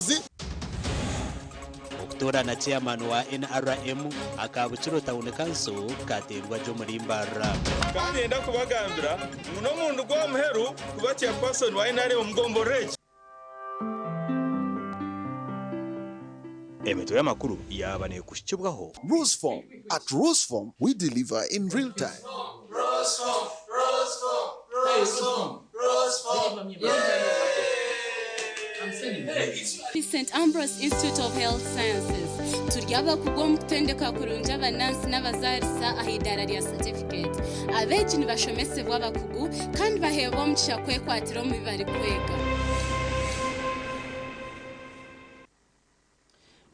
Mbabazi. Okutoorana Chairman wa NRM aka Bukiro Town Council kateerwa gye omuri Mbarara. Kandi niinyenda kubagambira ngu n'omurundi gw'aha muheru kuba Chairperson wa NRM omu gomborora egi. Emitwe y'amakuru yaaba neekuhikibwaho. Rusform, At Rusform, we deliver in real time. St Ambrose Institute of Health Sciences turi abakugu omu kutendeka kurungi abanansi n'abazaarisa aha idaara rya certificate. Abeegi nibashomesibwa abakugu kandi baheebwa omugisha kwekwatira omu bi barikwega.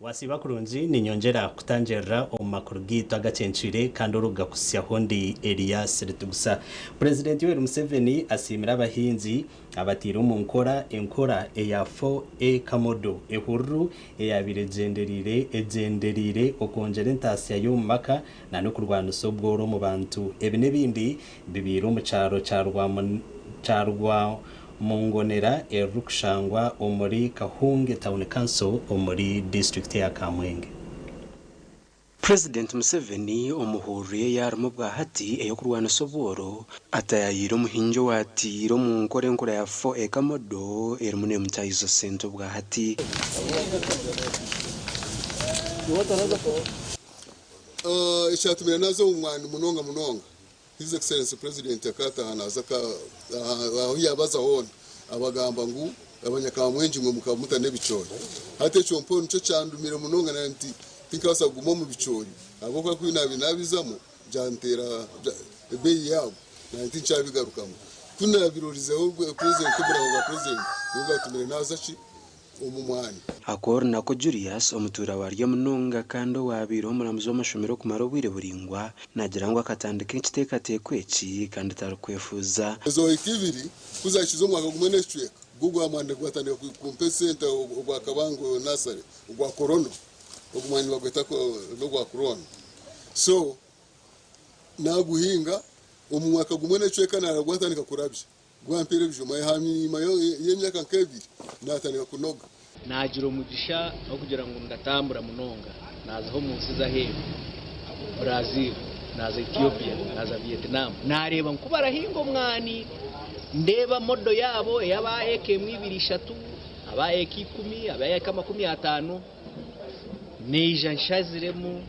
Wasiiba kurungi, ninyongyera kutangirira omu makuru gaitu agakyencwire kandi orikugakuhitsyaho ndi Elias Ritugusa. Purezidenti Yoweri Museveni asiimire abahingi abataire omu nkora enkora eya 4A Kamodo ehururu eyabaire egyendereire egyendereire okwongyera entaasya y'omu maka na n'okurwanisa obworo omu bantu. Ebi n'ebindi bibaire omu kyaro kya Rwamungonera erikushangwa omuri Kahunge Town Council omuri disiturikiti eya Kamwenge. Purezidenti Museveni omu hururu ye ei arimu obwahati ey'okurwanisa obworo, ataayayiire omuhingi owaataire omu nkora enkora ya Four Acre Model erimu neemutaahiza sente obwahati. Ekyatumire naaza omu mwani munonga munonga, His Excellency President akataaha naaza ahu yaabaza hoona abagamba ngu abanyakamwengye imwe mukaba mutana ebicoori. Hati ekyo mpaho nikyo kyandumire munonga nari nti tinkabaasa kuguma omu bicoori ahabw'okuba ku naabaire naabizamu byanteera ebeeyi yaabo nari tinkyabigarukamu. Ku naabirorizeho President oburaho bwa President nibwo bwatumire naaza ki omu mwanya. Akor Nako Julius, omutuura wa Ryamunonga kandi owaabaire omuramuzi w'amashomero okumara obwire buraingwa, naagira ngu akatandika ekiteekateeko eki kandi tarikwefuuza. Ezo eka ibiri ku zaahikize omwaka gumwe n'ekicweka, gwo gwa mwani gwatandika kumpa esente ogwa Kabango Nursery, ogwa Korono, ogu mwani nibagweta n'ogwa Corona. So naaguhinga, omu mwaka gumwe n'ekicweka naara gwatandika kurabya. Gwampeera ebijuma ahanyima y'emyaka nk'ebiri naatandika kunoga. Naagira omugisha ahabw'okugira ngu ndatambura munonga, naazaho omu nsi z'aheeru, Brazil, naaza Ethiopia, naaza Vietnam, naareeba nku barahinga omwani, ndeeba modo yaabo ey'aba eka emwe, ibiri, ishatu, aba eka ikumi, aba eka 50, naija nshaziremu.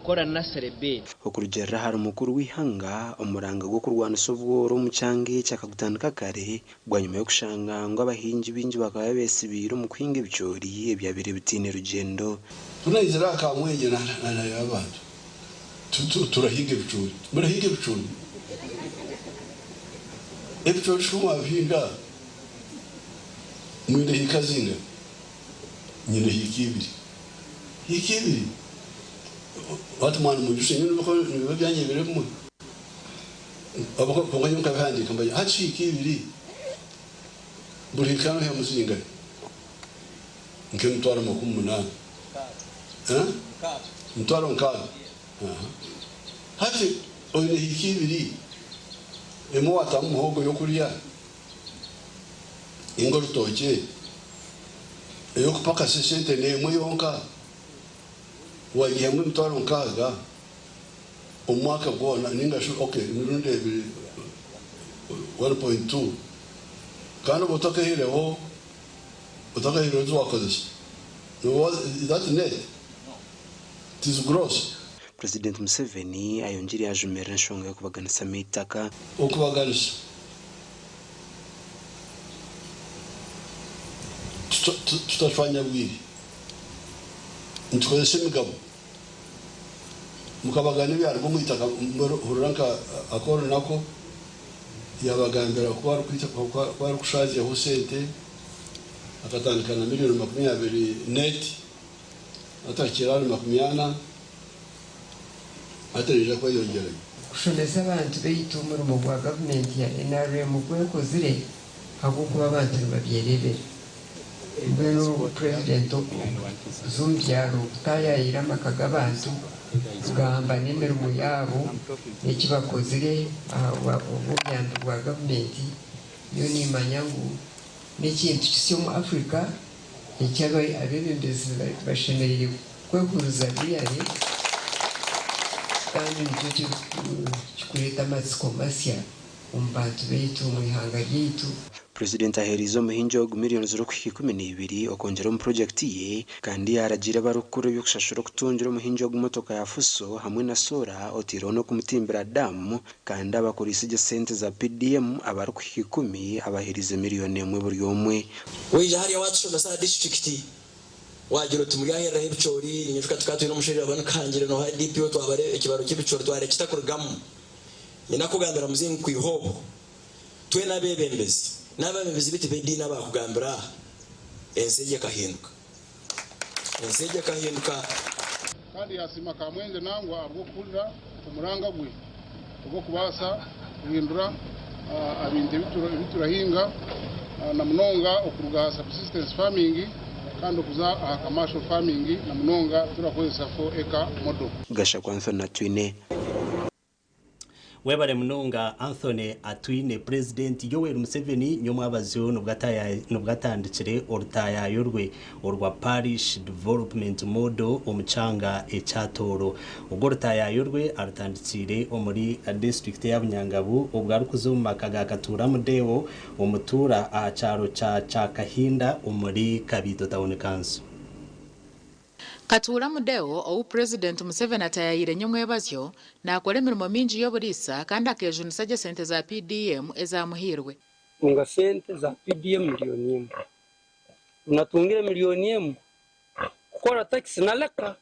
Kukora nursery bed. Okurugiirira ahari mukuru w'eihanga, omuranga gw'okurwanisa obworo omu kyanga eki akagutandika kare bwanyima y'okushanga ngu abahingi baingi bakaba beesibiire omu kuhinga ebicoori ebyabaire bitaine rugyendo. Ku naizire aha Kamwengye naareeba abantu turahinga ebicoori. Murahinga ebicoori? Ebicoori shi ku mwabihinga mwine hiika zingahi? Nyine hiika ibiri. Hiika ibiri? Hati mwana munjushe nyowe nibyo nibiba byanyebire ebimwe. Kwonka nyowe nkabihandiika mbagira hati hiika ibiri buri hiika noihamu zingahi? Nk'emitwaro 80. Eh? Emitwaro 60. Aha. Hati oine hiika ibiri, emwe waatamu muhogo y'okurya, ninga orutookye, ey'okupakasa esente n'emwe yonka, wagihamu emitwaro 60 omu mwaka gwona ninga shi ok emirundi ebiri 1.2 kandi oba otakaihireho otakaihireho ezi wakozesa noba is that net? It is gross. Purezidenti Museveni ayongyire yaajumirira enshonga y'okubaganisamu eitaka. Okubaganisa tutacwanya bwire, nitukozesa emigabo. Mukabagana ebyaruga omu itaka, hurira nka Akol nako yabagambira ku arikushazyaho sente akatandika na miriyoni 20 net atakiri ahari 40 hati naija kweyongyerayo. Kushomesa abantu beitu omurimo gwa gavumenti ya nrm oku ekozire ahabw'okuba abantu nibabyerebera. Mbwenu Purezidenti okuza omu byaro kutaayaayira amaka g'abantu kugamba n'emirimo yaabo n'eki bakozire ahabw'obuyambi bwa gavumenti, nyowe nimanya ngu n'ekintu kisya omu Africa. Eki abeebembezi bashemereire kwehuruza ruyare kandi nikyo kirikureeta amatsiko masya omu bantu baitu omu ihanga ryaitu. Purezidenti aheerize omuhingi ogu miriyoni zirikuhika 12 okwongyera omu purogyekiti ye kandi yaaragiira abarikukora eby'okushashura okutungira omuhingi ogu motoka ya Fuso hamwe na soora oteireho n'okumutimbira daamu kandi abakoriise gye sente za PDM abarikuhika 10 abaheerize miriyoni emwe buri omwe. Waija hariya waatushomesa aha disiturikiti waagira oti muri aheereraho ebicoori, niinyijuka tukaba twine omushaija Banukuhangire nooha DPO twabara ekibaro ky'ebicoori twareeba kitakurugamu. Nyine kukugambira muzeeyi ngu kwiha obwo twena abeebembezi n'abeebembezi beitu b'ediini abaakugambira aha, ensi egi ekahinduka. Ensi egi ekahinduka. Kandi yaasiima Kamwengye nangwa ahabw'okuhurira omuranga gwe ogw'okubaasa kuhindura aha bintu ebi turahinga na munonga okuruga aha subsistence farming kandi okuza aha commercial farming na munonga turakozesa 4-acre model. Gashakwa Anthony Atwine. Webare munonga Anthony Atwine. Purezidenti Yoweri Museveni nyomwabazyo nibwo atandikire orutaayaayo rwe orwa Parish Development Model omu kyanga ekya Tooro. Ogwo orutaayaayo rwe arutandikiire omuri disiturikiti eya Bunyangabu obwo arikuza omu maka ga Katuura Mudeo omutuura aha kyaro kya Kyakahinda omuri Kabiito Tawuni Kanso. Katuura Mudeo, ou Purezidenti Museveni ataayaayire nyomwebazyo, naakora emirimo mingi y'oburiisa kandi akeejunisa gye sente za PDM ezaamuhairwe. Ntunga sente za PDM miliyoni emwe. Obu natungire miliyoni emwe, kukora takisi naleka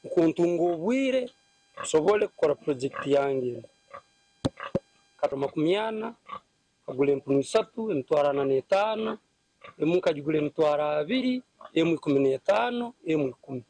nikwo ntunga obwire nsobole kukora purojekiti yange enu. Karo 40, nkagura empunu isatu emitwaro 45, Emwe nkagigura emitwaro 20, emwe 15, emwe 10.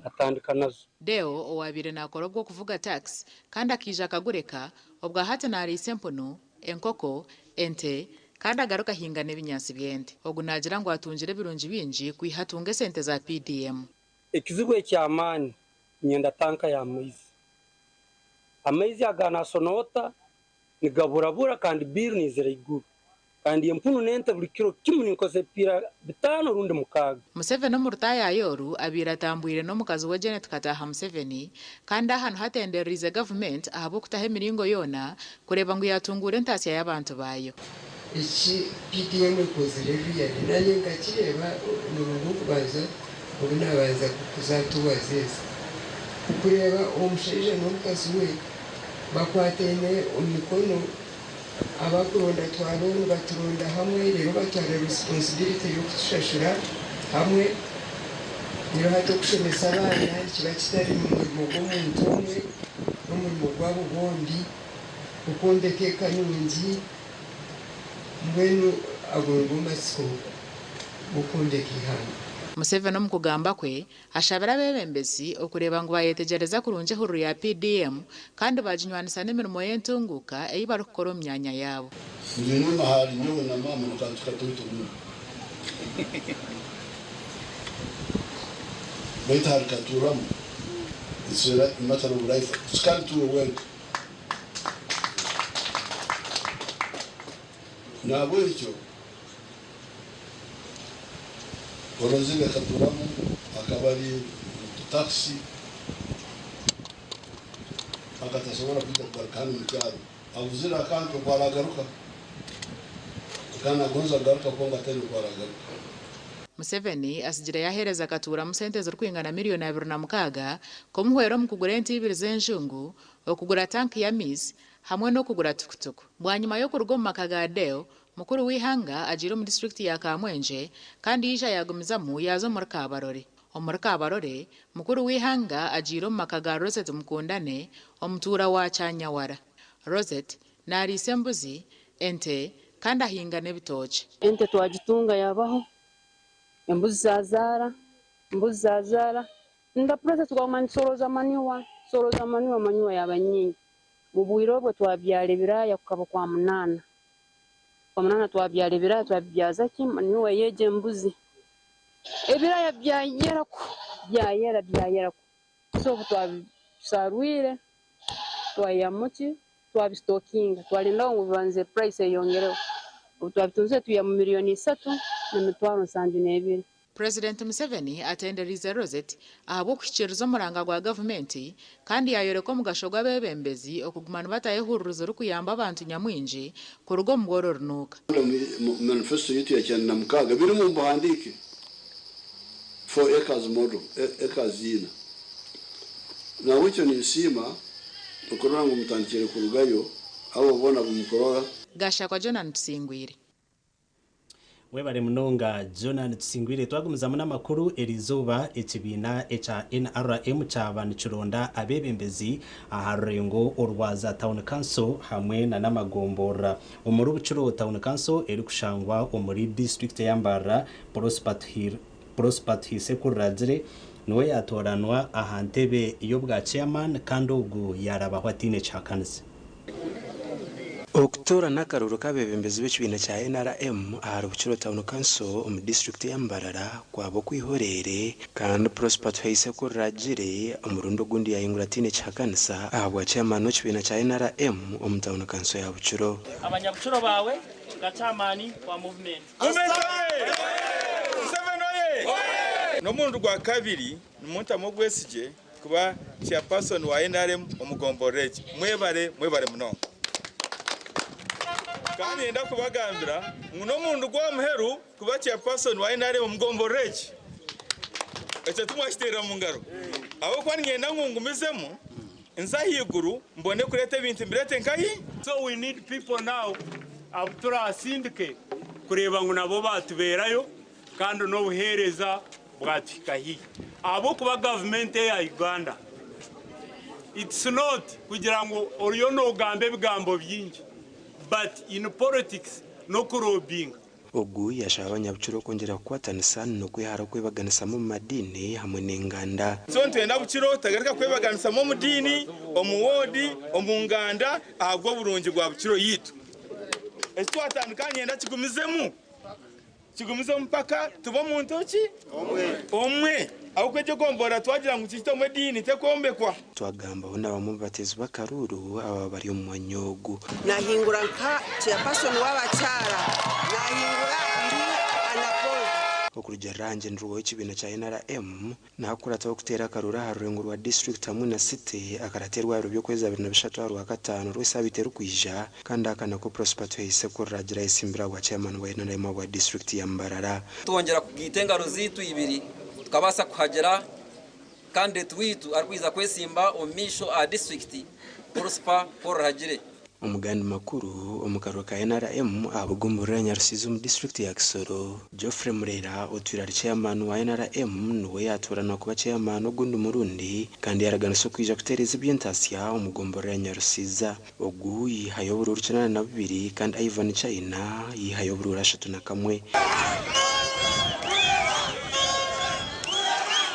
Natandika nazo. Deo, owaabaire naakora ogw'okuvuga takisi kandi akaija akagureka, obwa hati naariisa empunu, enkoko, ente kandi agaruka ahinga n'ebinyaatsi by'ente. Ogu naagira ngu atungire ebirungi bingi kwiha atunga esente za PDM. Ekizibu eky'amaani niinyenda tanka y'amaizi. Amaizi aga Nasonoota nigaburabura kandi biiru neizira iguru. Kandi empunu n'ente buri kiro kimwe ninkozesa ebipiira bitaano rundi mukaaga. Museveni omu rutaayaayo oru abaire atambwire n'omukazi we Janet Kataaha Museveni kandi aha niho atendereriize gavumenti ahabw'okutaho emiringo yoona kureeba ngu yaatunguura entaasya y'abantu baayo. Eki PDM ekozire really nanye nkakireeba omurundi gw'okubanza obu nabanza kuza tours ezi okureeba omushaija n'omukazi we bakwataine omu mikono Abakuronda twa loan baturonda hamwe reero batwara responsibility y'okutushashura hamwe reero hati okushomesa abaana nikiba kitari murimo gw'omuntu omwe n'omurimo gwabo bombi okwombeka eka nungi mbwenu ago nigo matsiko g'okwombeka eihanga. Museveni omu kugamba kwe Ashabire abeebembezi okureeba ngu baayetegyereza kurungi ehururu ya PDM kandi baaginywanisa n'emirimo y'entunguuka ei barikukora omu myanya yaabo. Ngwino ahari nyowe na maama na kantu katoito muno. Baitu ahari Katuuramu, it's a matter of life, kandi tiwe wenka. Nahabwekyo Orozire Katuramu akaba ari takisi akatasobora kwija kugaruka hanu omu kyaro. Abuzire akantu oku aragaruka. Akaba nagonza kugaruka kwonka ataine oku aragaruka. Museveni atsigire yaheereza Katuuramu sente ezirikwingana miriyoni 26 kumuhwera omu kugura ente ibiri z'enjungu, okugura tanki y'amaizi hamwe n'okugura tukutuku. Bwanyima y'okuruga omu maka ga Deo, Mukuru w'eihanga agiire omu disiturikiti ya Kamwengye kandi yaija yaagumizamu yaaza omuri Kabarole. Omuri Kabarole, mukuru w'eihanga agiire omu maka ga Rosette Mukundane, omutuura wa Kyanyawara. Rosette naariisa embuzi, ente kandi ahinga n'ebitookye. Ente twagitunga yabaho, embuzi zazaara, embuzi zazaara, in the process twaguma nitusorooza manure, tusorooza manure, manure yaaba nyingi. Mubwire obwo twabyara ebiraaya kukaba kwamunaana. Kwamunaana twabyara ebiraaya twabibyaza ki? Manure y'egyo embuzi. Ebiraaya byayera ku, byayera byayera ku. So obu twabisarwire twayihamu ki? Twabisitokinga twarindaho ngu bibanze price eyongereho. Obu twabitunzire twihamu miriyoni isatu n'emitwaro 72. Purezidenti Museveni atenderiize Rosette ahabw'okuhikiiriza omuranga gwa gavumenti kandi yaayoreka omugasho gw'abeebembezi okuguma nibataho ehururu zirikuyamba abantu nyamwingi kuruga omu bworo runuuka. Mu manifesto yaitu ya 96 birimu omu buhandiike 4 acres model, acres ina. Nahabwekyo ninsiima okurora ngu mutandikire kurugayo abo boona abu mukurora. Gashakwa Jonan Tusingwire. Webare munonga Jonan Tusingwire. Twagumizamu n'amakuru, eriizooba ekibiina ekya NRM kyaba nikironda abeebembezi aha rurengo orwa za Town Council hamwe na n'amagomborora. Omuri Bukiro Town Council erikushangwa omuri disiturikiti eya Mbarara, Prosper Tuhiise Kururagire niwe yaatooranwa aha ntebe y'obwa Chairman kandi ogu yaarabaho ataine kihakanisa. Okutoorana akaruuru k'abeebembezi b'ekibiina kya NRM ahari Bukiro Town Council omu disiturikiti ya Mbarara kwaba okw'ihoreere kandi Prosper Tuhaise ku riraagire omurundi ogundi yahingura ataine kihakanisa ahabwa chairman w'ekibiina kya NRM omu Town Council ya Bukiro. Abanyabukiro baawe nka chairman wa movement. N'omurundi gwa kabiri nimuntamu obwesigye kuba chairperson wa nrm omu gomborora egi. Mwebare, mwebare munonga. Kandi niinyenda kubagambira ngu n'omurundi gw'aha muheru kuba chairperson wa nrm omu gomborora egi. Ekyo timwakiteerera mu ngaro. Ahabw'okuba niinyenda ngu ngumizemu nze ahaiguru mbone kureeta ebintu mbireete nkahi? So we need people now abu turasindike kureeba ngu nabo baatubeerayo kandi n'obuheereza bwatuhika haihi ahabw'okuba gavumenti eya Uganda it's not kugira ngu oriyo nogamba ebigambo bingi but in politics n'okurobinga. Ogu yashaba abanyabukira okwongyera kukwatanisa n'okwehara okwebaganisamu omu madiini hamwe n'enganda. So nitwenda bukiro tutagaruka kwebaganisamu omu diini, omu woodi, omu nganda ahabw'oburungi bwa bukiro yaitu. Eki twatandika niinyenda kigumizemu. Kigumize omupaka tube omuntu ki? Omwe. Ahabw'okuba egyo gomborora twagira ngu kihite omu ediini tekwombekwa. Twagambaho na bamwe omu bateezi b'akaruuru ababa bari omu mwanya ogu. Nahingura nka chairperson w'abakyara, nahingura ndi unopposed. Okurugiirira aha ngyendererwaho y'ekibiina kya NRM, Nahakukurataho okuteera akaruuru aha rurengo rwa disiturikiti hamwe na city akarateerwa aha biro by'okwezi 23 aha Rwakataano rw'esaabiiti erikwija kandi aka nako Prosper Tuheise ku ruraagira ayesimbire ahabwa chairman wa NRM ahabwa disiturikiti ya Mbarara. Twongyera kugaita engaro zaitu ibiri tukabaasa kuhagira kandidate waitu arikwija kwesimba omu maisho aha disiturikiti Prosper Paul Ruhagire. Omugandi makuru omu karuru ka NRM aha bugomborora ya Nyarusiza omu disiturikiti ya Kisoro, Geoffrey Murera otwire ari ceyamaani wa NRM niwe yaatooranwa kuba ceyamaani ogundi murundi kandi yaaraganisa okwija kutereeza eby'entaasya omu gomborora ya Nyarusiza. Ogu yaihayo oburuuru 82 kandi Ivan China yaihayo oburuuru 31.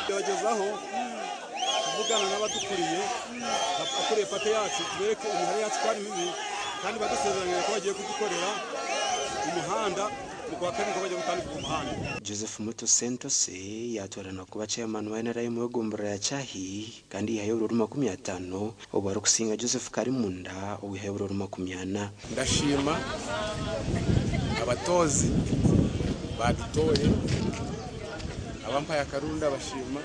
Turagyezaho kuvugana n'abatukuriye, abakuriye pate yacu tubereke emihanda yacu ku ari mibi kandi badusezeranyije ku bagiye kudukorera omuhanda mu kwa kabiri ko bagiye kutandika ogu muhanda. Joseph Muto Sentose yaatooranwa kuba chairman wa NRM w'egomborora ya Chahi kandi yaihayo oburuuru 50 obwo arikusinga Joseph Karimunda owaihayo oburuuru 40. Ndashiima abatoozi badutoye, abampaye akaruru ndabashiima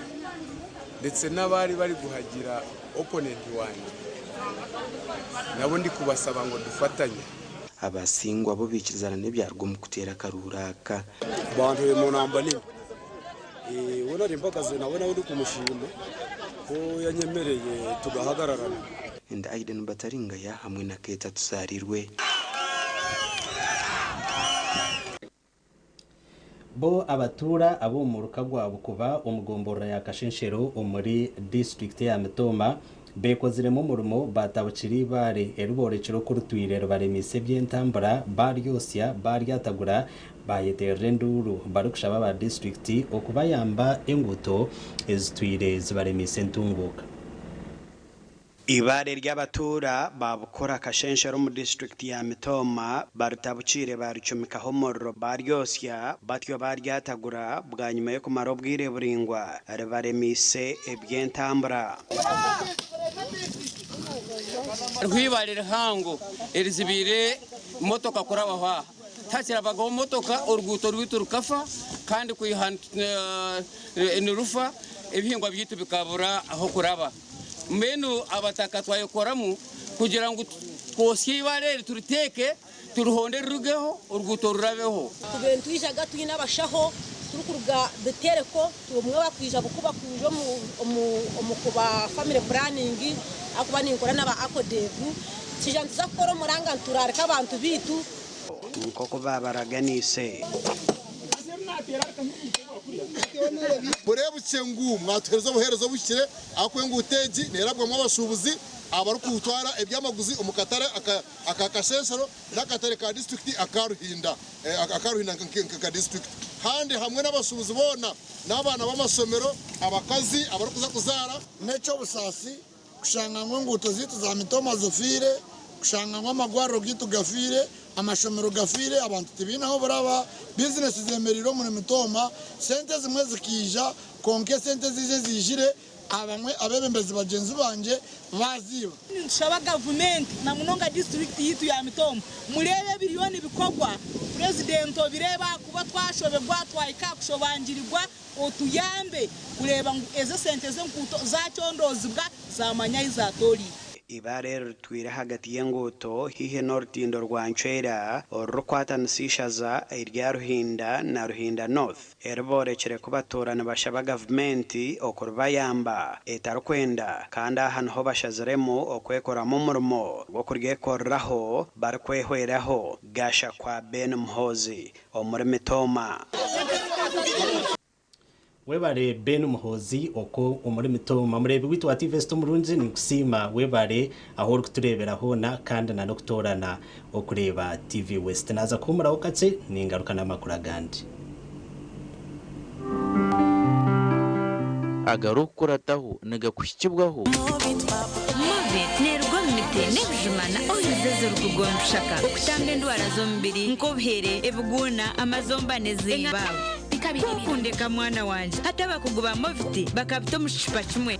ndetse n'abari bari guhagira opponent wangye nabo ndikubasaba ngu dufatanye. Abasingwa bo baikirizana n'ebyaruga omu kuteera akaruuru aka. Bantoire mu namba nimwe. Ou nari mpagaze nawe nawe ndikumushima ku yanyemereye tugahagararana. And Aidan Bataringaya hamwe na Keeta Tuzarirwe. Bo abatuura ab'omu muruka gwa Bukuba omu gomborora ya Kashenshero omuri disiturikiti eya Mitooma beekoziremu omurimo baatabukire eibaare eri boorekire oku ritwire ribaremiise eby'entambura baaryosya baaryatagura baayeteerera enduuru barikushaba aba disiturikiti okubayamba enguuto ezitwire zibaremiise entunguuka. Eibaare ry'abatuura ba Bukora Kashenshero omu disiturikiti ya Mitooma baritabukiire baaricumikaho omuriro baaryosya batyo baaryatagura bwanyima y'okumara obwire buraingwa ribaremiise eby'entambura. Hariho eibaare rihango erizibiire motoka kurabaho aha. Tihakirabagaho motoka, oruguuto rwaitu rukafa kandi kwiha nirufa ebihingwa byaitu bikabura ah'okuraba. Mbwenu abataka twayekoramu kugira ngu twosye eibaare eri turiteeke turihonde rirugeho oruguuto rurabeho. Tubaire nitwijaga twine abashaho turikuruga Bitereko, obumwe bakwija bukuba kwija omu kuba family planning ahakuba ninkora naba ACODEV. Twija nituza kukora omuranga nituraarika abantu baitu. Nk'oku baabaraganiise. Mureebukye ngu mwatuheereza obuheereza obuhikire ahakuba enguuto egi neerabwamu abashuubuzi abarikutwara ebyamaguzi omu katare aka Kashenshero n'akatare ka disiturikiti aka Ruhinda aka Ruhinda nka disiturikiti kandi hamwe n'abashuubuzi boona n'abaana b'amashomero, abakazi abarikuza kuzaara. N'eky'obusaasi kushanga ngu enguuto zaitu za Mitooma zifiire, kushanga ngu amarwariro gaitu gafiire, amashomero gafiire, abantu tibaine ahu baraba, bizinesi zemereire omuri Mitooma, sente ezimwe zikaija kwonka esente eziija eziijire abamwe abeebembezi bagyenzi bangye baaziiba. Nitushaba gavumenti na munonga disiturikiti yaitu ya Mitooma mureebe ebiriyo nibikorwa, Purezidenti obireebe ahakuba twashobegwa twahika aha kushobangirirwa Otuyambe kureeba ngu ezo esente z'enkuuto zacondoozibwa zaamanya ahi zaatooriire. Eibaare eri ritwire ahagati y'enguuto haihi n'orutindo rwa Ncwera orurikwatanisa eishaza erya Ruhinda na Ruhinda North eri boorekire ku batuura nibashaba gavumenti okuribayamba etarikwenda kandi aha niho bashaziremu okwekoramu omurimo gw'okuryekoreraho barikwehweraho. Gashakwa Ben Muhoozi omuri Mitooma. Webare Ben Muhoozi okwo omuri Mitooma. Mureebi waitu wa TV West omurungi ninkusiima webare ahu orikutureebera hoona kandi na n'okutoorana okureeba TV West. Naaza kuhuumuraho kakye ningaruka n'amakuru agandi. Agarikukurataho nigakuhikibwaho. Movit neeruga omu miti n'ebijuma na oils ezirikuruga omu bishaka okutamba endwara z'omubiri nk'obuhere, ebiguuna, amazomba n'ezindi. Ku okundeka mwana wangye, hati abakugu ba Movit bakabita omu kicupa kimwe.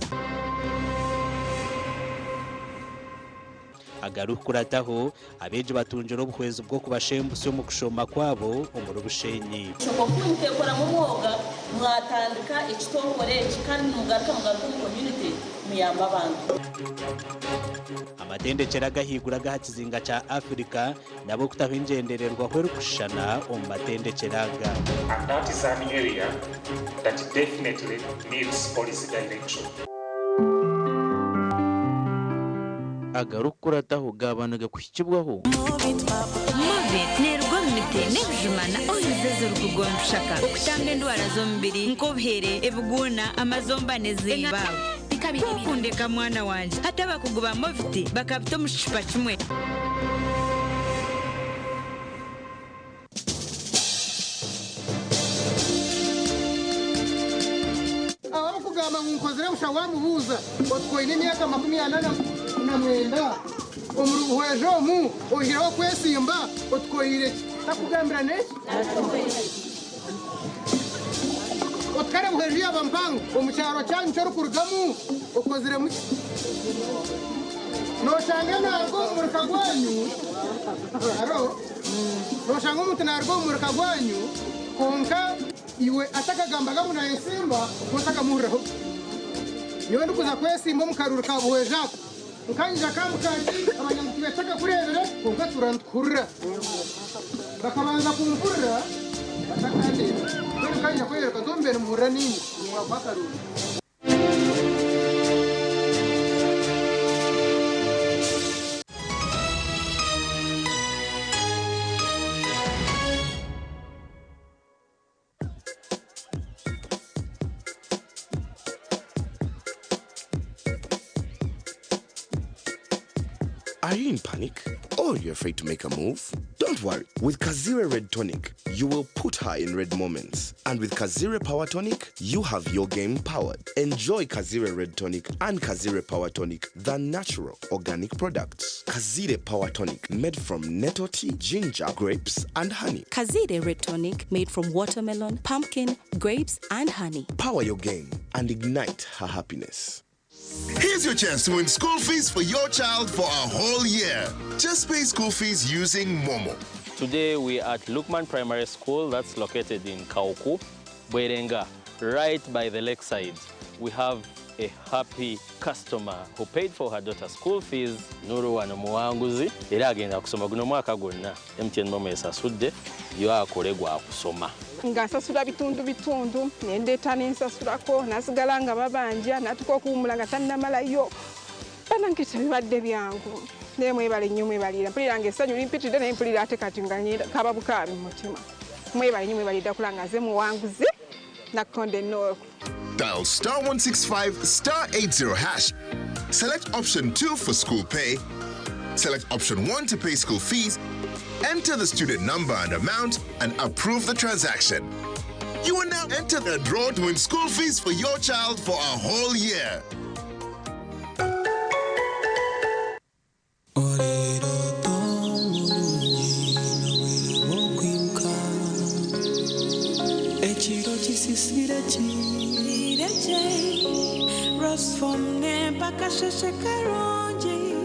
Agarikukurataho, abeegi batungire obuhwezi bw'okubashembusya omu kushoma kwabo omuri Bushenyi. Oku mukekoramu omwoga mwatandika ekitongore eki kandi nimugaruka mugaruka omu community muyambe abantu. Amatendekyero agahaiguru agaha kizinga kya Africa nabo okutaho engyendererwaho erikushushana omu matendekyero aga. And that is an area that definitely needs policy direction. Agarikukurataho gaaba nigakuhikibwaho. Movit neeruga omu miti n'ebijuma na oils ezirikuruga omu bishaka okutamba endwara z'omubiri nk'obuhere, ebiguuna, amazomba n'ezindi. Ku okundeka mwana wangye, hati abakugu ba Movit bakabita omu kicupa kimwe. Ahabw'okugamba ngu nkozire busha waamubuuza oti oine emyaka 49 omuri Buhweju omu oihireho okwesimba otukoreire ki? Takugambira n'eki? Oti kare Buhweju yaaba mpango omu kyaro kyanyu ki orikurugamu okoziremu ki? Nooshanga naaruga omu muruka gwanyu, haro, nooshanga omuntu naaruga omu muruka gwanyu kwonka Iwe atakagambaga ngu nayesimba okaba otakamuhuriraho. Nyowe ndikuza kwesimba omu karuuru ka Buhweju ako, nkanyija kambuka nti abanyangutu batakakureebire kwonka tuura nitukuhurira. Bakabanza kumpurira batakandeeba. Mbwenu nkanyija kweyoreka nti obu mubaire nimuhurira niinye, nimwakuha akaruuru. Are you in panic or you're afraid to make a move? Don't worry. With Kazire Red Tonic, you will put her in red moments. And with Kazire Power Tonic, you have your game powered. Enjoy Kazire Red Tonic and Kazire Power Tonic, the natural organic products. Kazire Power Tonic, made from nettle tea, ginger, grapes, and honey. Kazire Red Tonic made from watermelon, pumpkin, grapes, and honey. Power your game and ignite her happiness. Here's your chance to win school fees for your child for a whole year. Just pay school fees using Momo. Today we are at Lukman Primary School that's located in Kauku, Bwerenga, right by the lakeside. We have a happy customer who paid for her daughter's school fees. Nuru wano muwanguzi era agenda kusoma guno mwaka gwonna MTN Momo esasudde yo akole gwa kusoma. Nga nsasula bitundu bitundu nendeeta nensasulako nasigala nga babanja natuka okuwumula nga tannamalayo banange tebibadde byangu naye mwebale nnyo mwebalira mpulira nga essanyu limpitidde naye mpulira ate kati nga ngenda kaba bukaabi mu mutima mwebale nnyo mwebalidde kula nga nze muwanguzi nakonde north. Dial star 165 star 80 hash. Select option 2 for school pay. Select option 1 to pay school fees. Enter the student number and amount and approve the transaction. You will now enter the draw to win school fees for your child for a whole year. Ekiro kisisire kireje rosfom nempaka sheshe karungi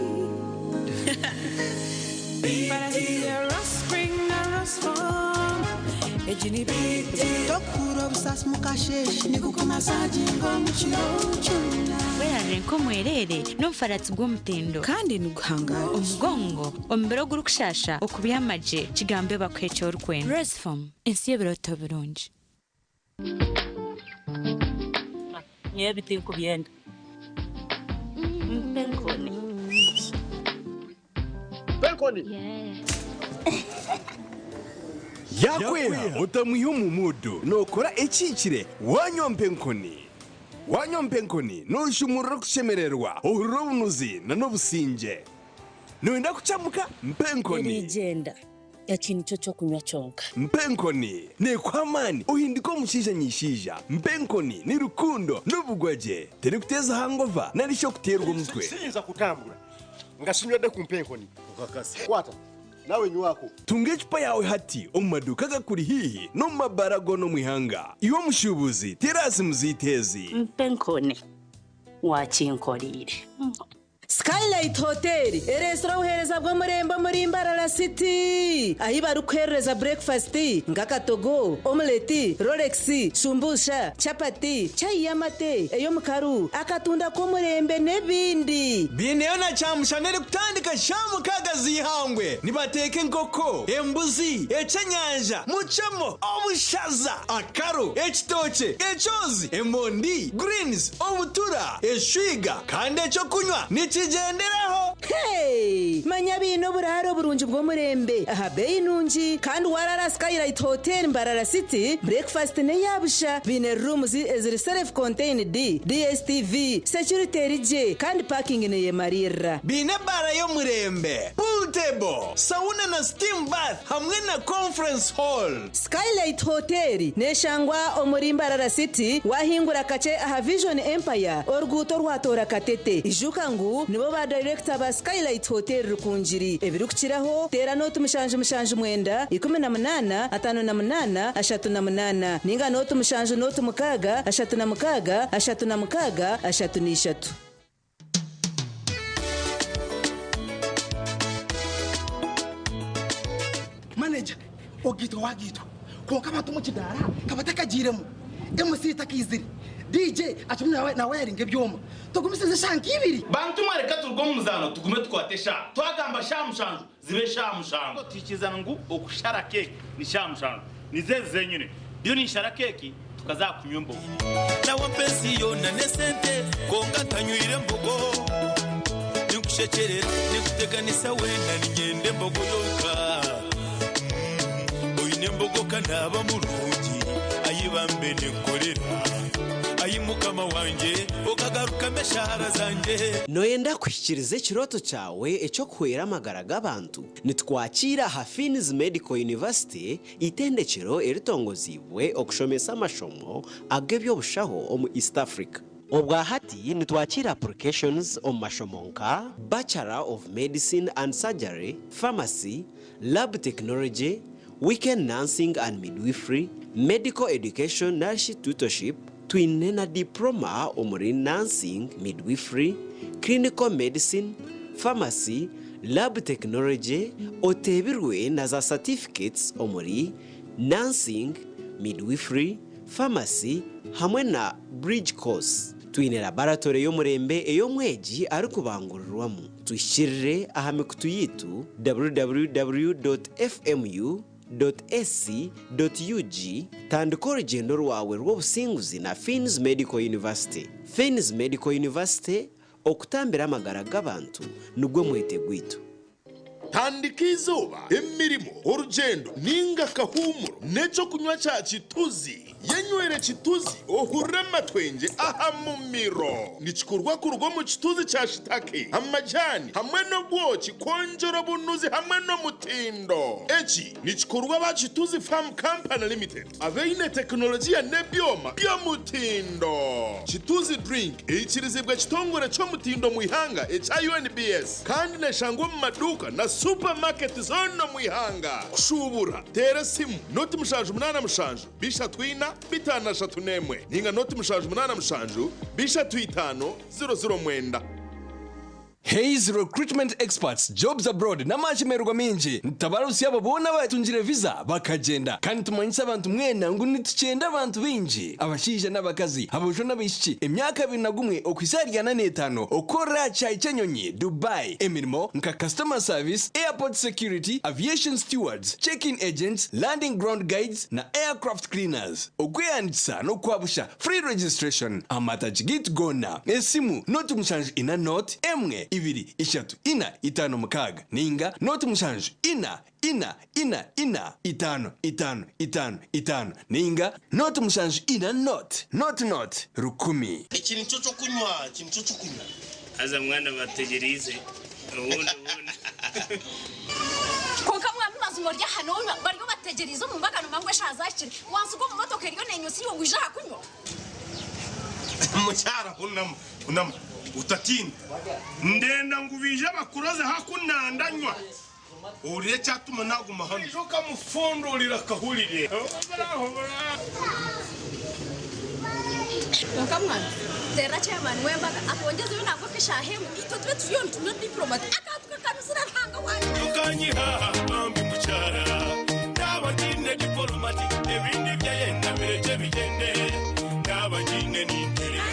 Tokura obusasi mukasheshe nigukomasaginga omukiro kyonna. Werarire nk'omwerere n'omufaratsi gw'omutindo kandi niguhangara omugongo omubiri ogurikushasha okubyamagye kigambe bakuha ekyorikwenda Rosefom ensi y'ebiroto birungi. Nyewe bitinkubyenda mpenkoni. Penkoni. Yakweha otamwiha omu mudu nokora ekiikire wanywa mpenkoni wanywa mpenkoni noshumurira okushemererwa ohurira obunuzi na n'obusinge noyenda kucamuka mpenkoni. Erigenda eki nikyo kyokunywa kyonka. Mpenkoni nekuha amaani ohindika omushaija nyishaija mpenkoni ni rukundo n'obugwagye terikuteeza hangova nari shi okuteerwa omutwe. Siyinza kutambula nga sinywedde ku mpenkoni. Kwata nawe nywako. Tunga ecupa yawe hati omu maduuka agakuri hiihi n'omu mabara goona omu ihanga iwe omushuubuzi terasi muziteezi. Mpenkoni wakinkoriire. Skylight Hotel ereesire obuheereza bw'omurembe omuri Mbarara City ahi barikuherereza breakfast nk'akatogo, omeleti, rolex, shumbusha, chapati, chai y'amate, ey'omukaru, akatunda k'omurembe n'ebindi. Biineyo na kyamushana erikutandika sha 6 z'ihangwe nibateeka enkoko, embuzi, ekyenyanja, mucemo, obushaza, akaru, ekitookye, ekyozi, emondi, greens, obutura, eshwiga kandi ekyokunywa nikigenderaho. Hey! Manya biine oburaro oburungi bw'omurembe aha beeyi nungi kandi warara Skylight Hotel Mbarara City breakfast neyabusha biine rooms eziri self contained DSTV security erigye kandi parking neyemarira. Biine ebara y'omurembe, pool table, sauna na steam bath hamwe na conference hall. Skylight Hotel neshangwa omuri Mbarara City wahingura kache aha Vision Empire oruguuto rwatora Katete ijuka ngu nibo ba director ba Skylight Hotel Rukungiri ebirikukiraho teera noti 779 18 58 38 ninga noti 7 noti 6 36 36 33. Manager ogitwa wagitwa konka abantu mu kidara kabatakagiremu MC takizire DJ atumye nawe nawe yaringa ebyoma tugumisize shanka ibiri. Bantu mwareka turugo mu muzano tugume tukwate sha twagamba sha mushanju zibe sha mushanju tukizana ngu okushara keki ni sha mushanju nizeze zenyine byo ni shara keki tukazakunywa embogo. Nawe mpensi yona nesente konka ntanywire embogo nikushekerera nikuteganisa wena ningende embogo yoka oine embogo kanaba murungi ayibambe nenkorera ayimukama wanje okagaruka meshahara zanje. Noyenda kuhikiriza ekiroto kyawe ekyokuhwera amagara g'abantu nitwakira aha Finis Medical University itendekero eritongozibwe okushomesa amashomo ag'ebyobushaho omu East Africa. Obwahati nitwakira applications omu mashomo nka Bachelor of Medicine and Surgery, Pharmacy, Lab Technology, Weekend Nursing and Midwifery, Medical Education Nurse Tutorship, twine na diploma omuri Nursing, Midwifery, Clinical Medicine, Pharmacy, Lab Technology oteebirwe na za certificates omuri Nursing, Midwifery, Pharmacy hamwe na Bridge Course. Twine laboratory y'omurembe ei omwegi arikubangurirwamu. Tuhikirire aha mikutu yaitu www.fmu. Ac.ug Tandika orugyendo rwawe rw'obusinguzi na Fiennes Medical University. Fiennes Medical University, Okutambira amagara g'abantu nigwo mwete gwaitu. Tandika eizooba, emirimo, orugyendo ninga akahuumuro n'ekyokunywa kya Kituzi. Yenywere Kituzi ohurire amatwengye aha mumiro. Nikikorwa kuruga omu kituzi kya shitake, amajani hamwe n'obwoki kwongyera obunuzi hamwe n'omutindo. Eki nikikorwa aba Kituzi Farm Company Limited abaine tekinologiya n'ebyoma by'omutindo. Kituzi Drink eikirizibwe ekitongore ky'omutindo omu ihanga ekya UNBS kandi neshangwa omu maduuka na supamaketi zoona omu ihanga. Kushuubura, teera esimu 077 34 531 ninga 078 35 009. Hays Recruitment Experts, Jobs Abroad n'amashemererwa maingi nitutabarutsya abo boona abatungire visa bakagyenda. Kandi nitumanyisa abantu mwena ngu nitukyenda abantu baingi, abashaija n'abakazi, aboojo n'abaishiki, emyaka 21 okuhitsya ahari 45 okukorera aha kishaayi ky'enyonyi, Dubai, emirimo nka Customer Service, Airport Security, Aviation Stewards, Check-in Agents, Landing Ground Guides na Aircraft Cleaners. Okwehandiikisa n'okwabusha, Free registration, Amatagi gaitu goona, esimu, 074 0 1 2 3 4 5 6 ninga 0 7 4 4 4 4 5 5 5 5 ninga 0 7 4 0 0 0 1000. Eki nikyo ky'okunywa, eki nikyo ky'okunywa. Haza mwana bategyereize obundi obundi. Kwonka mwami mazima ori aha nonywa bariyo bategyereize omu mbaga nomanya ngu eshaaha zahikire wansiga omu motoka eriyo nenywa iwe ngu ija aha kunywa. Mukyara hunama hunama otatiina ndenda ngu baije bakurozeho aku nandanywa ohurire ekyatuma naguma hanu. Oija okamufundurira akahurire. Kwonka mwana terera chairman w'embaga atwongyezeyo nangwa nk'eshaaha emwe itwe tube turiyo nitunywa diplomat akantu kakanuzire Ruhanga wangye. Tokanyiha aha bambi mukyara Naaba ngiine dipolomati Ebindi byayenda birekye bigyende Naaba ngiine ninterera.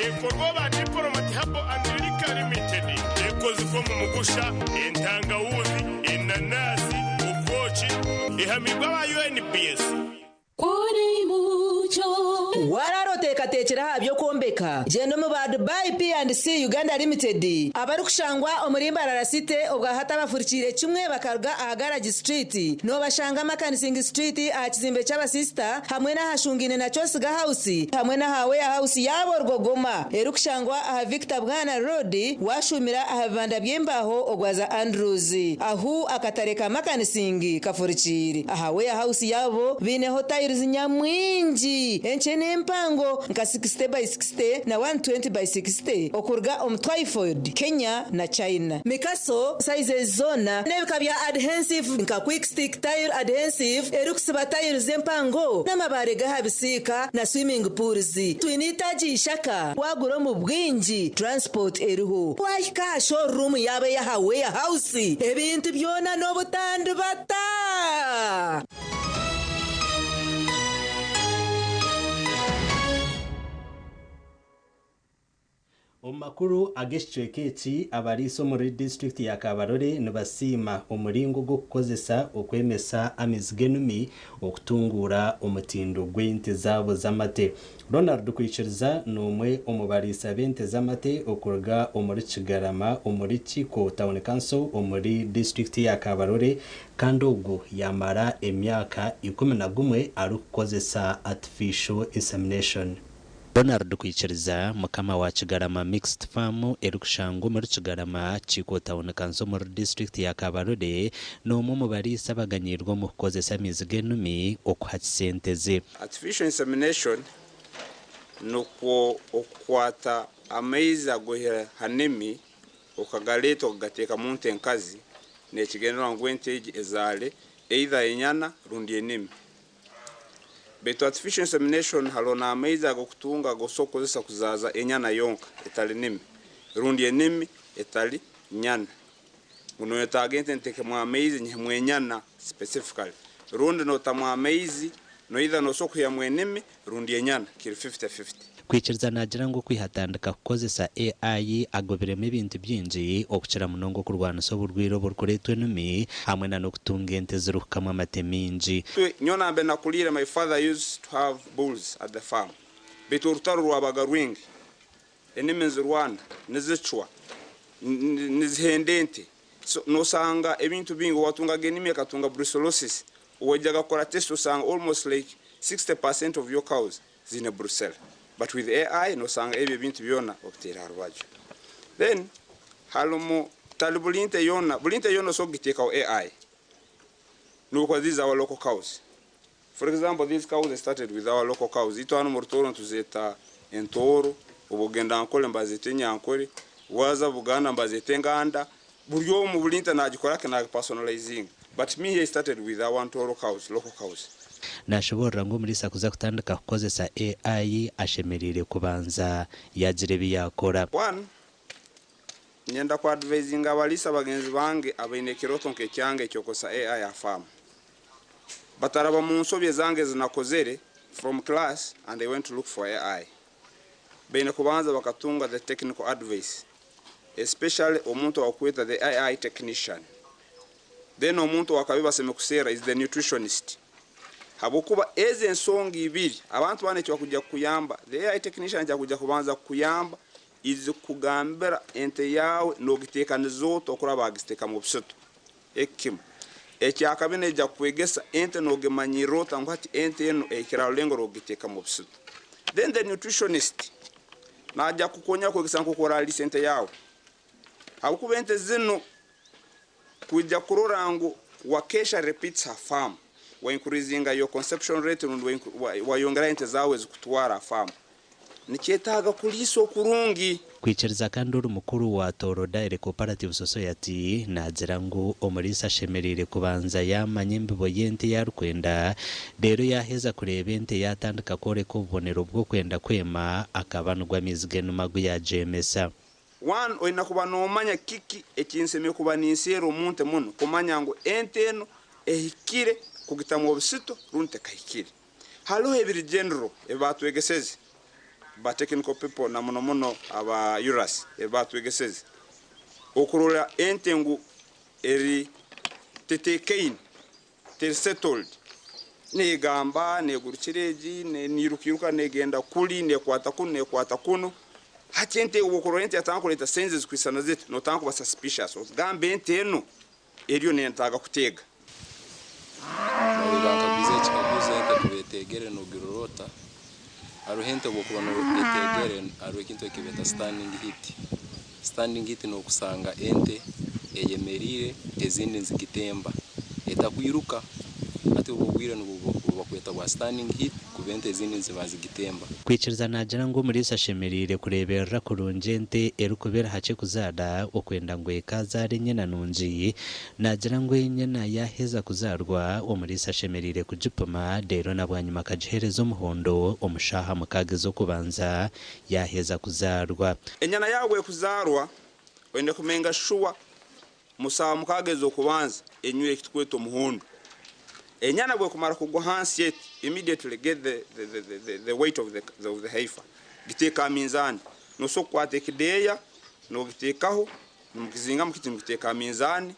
Ekorwa aba Diplomat Herbal and Liquor Limited ekozirwe omu mugusha, entangawuzi, enanasi, obwoki, ehamibwe aba UNBS. Waraara oteekateekire aha by'okwombeka? Gyenda omu ba Dubai P&C Uganda Limited abarikushangwa omuri Mbarara City obwahati abafurikiire kimwe bakaruga aha Garage Street. Noobashanga Makanising Street aha kizimbe ky'abasisita hamwe n'ahashungaine na Kyosiga House hamwe n'aha Warehouse yaabo Rwogoma erikushangwa aha Victor Bwana Road waashuumira aha bibanda by'embaaho ogwaza Andrews ahu akatare ka Makanising kafurikiire. Aha Warehouse yaabo baineho tiles nyamwingi enkye n'empango nka 60 by 60 na 120 by 60 okuruga omu Twyford, Kenya na China. Mikaso sizes zoona n'ebika bya adhensive nka Quick Stick Tile Adhensive erikusiba tiles empango n'amabaare g'aha bisiika na swimming pools. Twine eitaagi ishaka wagura omu bwingi transport eriho. Wahika aha showroom yaabo ey'aha Warehouse ebintu byona n'obutandibata. Omu makuru ag'ekicweka eki, abariisa omuri disiturikiti ya Kabarole nibasiima omuringo gw'okukozesa okwemesa amaizi g'enumi okutunguura omutindo gw'ente zaabo z'amate. Ronald Kwikiriza n'omwe omu bariisa b'ente z'amate okuruga omuri Kigarama omuri Kiko Town Council omuri disiturikiti ya Kabarole kandi ogu yaamara emyaka 11 arikukozesa Artificial Insemination. Ronald Kwikiriza, mukama wa Kigarama Mixed Farm erikushangwa omuri Kigarama, Kiko Town Council omuri disiturikiti ya Kabarole, n'omwe omu bariisa abaganyiirwe omu kukozesa amaizi g'enumi okuhakisa ente ze. Artificial insemination nikwo okukwata amaizi agoihire ha nimi okagaleeta okagateeka mu nte enkazi n'ekigendererwa ngu ente egi ezaale either enyana rundi enimi. Baitu artificial insemination haroho n'amaizi ag'okutunga agosobola kukozesa kuzaaza enyana yonka etali nimi rundi enimi etali nyana. Ngu noyetaaga ente ntekemu amaizi nyihemu enyana specifically rundi notamu amaizi noitha nosobola kwihamu enimi rundi enyana kiri 50-50. Kwikiriza naagira ngu okwiha atandika kukozesa AI agobiremu ebintu bingi okukira munonga okurwanisa oburwaire oburikureetwa enumi hamwe na n'okutunga ente ezirikukamwa amate maingi. Itwe nyowe nambere nakuliire my father used to have bulls at the farm beitu orutaro rwabaga rwingi enimi nizirwana nizicwa nizihenda ente so nosanga ebintu bingi owatungaga enimi ekatunga brucellosis owaijaga kukora test osanga almost like 60% of your cows ziine brucella but with AI nosanga ebyo ebintu byona obiteire aha rubaju then harimu tari buri nte yoona buri nte yoona osobola kugiteekaho AI nokwa these our local cows for example these cows they started with our local cows itwe hanu omu Rutooro nituzeeta entooro obu ogenda Ankole nibazeeta enyankore waza Buganda nibazeeta enganda buri omwe buri nte nagikora ki nagipersonalizinga but me here I started with our Ntooro cows local cows. Nashoboorora ngu omuriisa kuza kutandika kukozesa AI ashemereire kubanza yaagira ebi yaakora. One, Niinyenda ku advisinga abariisa bagyenzi bange abaine ekirooto nk'ekyange eky'okukozesa AI aha faamu. Bataraba mu nsobi ezange ezinakozere from class and they went to look for AI. Baine kubanza bakatunga the technical advice especially omuntu owakweta the AI technician. Then omuntu owakabi baseme kuseera is the nutritionist. Habwokuba ezi ensonga ibiri abantu banu ekibakuja kukuyamba, the AI technician ekyakuja kubanza kukuyamba is kukugambira ente yaawe nogitekaniza ota okuraba bagizitekamu obusito. Eki kimwe. Ekyakabi neija kukwegesa ente nogimanyirra ota ngu hati ente enu ehikire aha rulengo rw'okugiteekamu obusito. Then the nutritionist naija kukukonyera kwegesa nk'oku oraliisa ente yaawe. Habwokuba ente zinu kwija kurora ngu wakesha repeats ha farm, wa increasinga your conception rate rundi wayongeraho ente zaawe ezikutwara ha farm. Nikyetaaga kuliisa okurungi. Kwikiriza kandi ori mukuru wa Tooro Dairy Cooperative Society naagira ngu omuriisa ashemereire kubanza yaamanya embibo y'ente ei arikwenda reero yaaheza kureeba ente yaatandika kworeka obubonero bw'okwenda kwema akaba nigwo amaizi g'enuma agu yaagyemesa. One, Oine kuba noomanya kiki eki nsemeriire kuba ninseera omu nte muno kumanya ngu ente enu ehikire kugitamu obusito rundi tekahikire. Hariho ebiri general ebi baatwegeseze ba technical people na muno muno aba URAS ebi baatwegeseze okurora ente ngu eri teteekaine, teri settled, neegamba, neegurukira egi, neiruka-iruka neegenda kuri, neekwata kunu, neekwata kunu. Hati ente obu okurora ente yatandika kureeta signs ezikwisana ziti, nootandika kuba suspicious, ogambe ente enu eriyo neetaaga kuteega. Baabaire bankaguza ekikaguzo ente kuba eteegere nogirora ota? Hariho ente obu okuba eteegere hariho ekintu ekibeeta standing heat. Standing heat nokusanga ente eyemeriire ezindi nizigitemba etakwiruka. Hati obwo obwire nibwo bakweta bwa standing heat kuba ente ezindi niziba nizigitemba. Kwikiriza naagira ngu omuriisa ashemereire kureeberera kurungi ente erikuba eri hakye kuzaara okwenda ngu ekaazaara enyena nungi. Naagira ngu enyena yaaheza kuzaarwa, omuriisa ashemereire kugipima reero na bwanyima akagiheereza omuhondo omu shaaha mukaaga ez'okubanza yaaheza kuzaarwa. Enyana yaawe ekuzaarwa, oine kumenga shuwa Mu saaha mukaaga ez'okubanza, enywire eki tukweta omuhundu. Enyana bwekumara kugwa hansi eti, immediately get the, the, the, the, the weight of the, of the heifer. Giteeke aha minzaani. Nosobola kukwata ekideeya, nogiteekaho, nimukizingamu kiti nimukiteeka aha minzaani.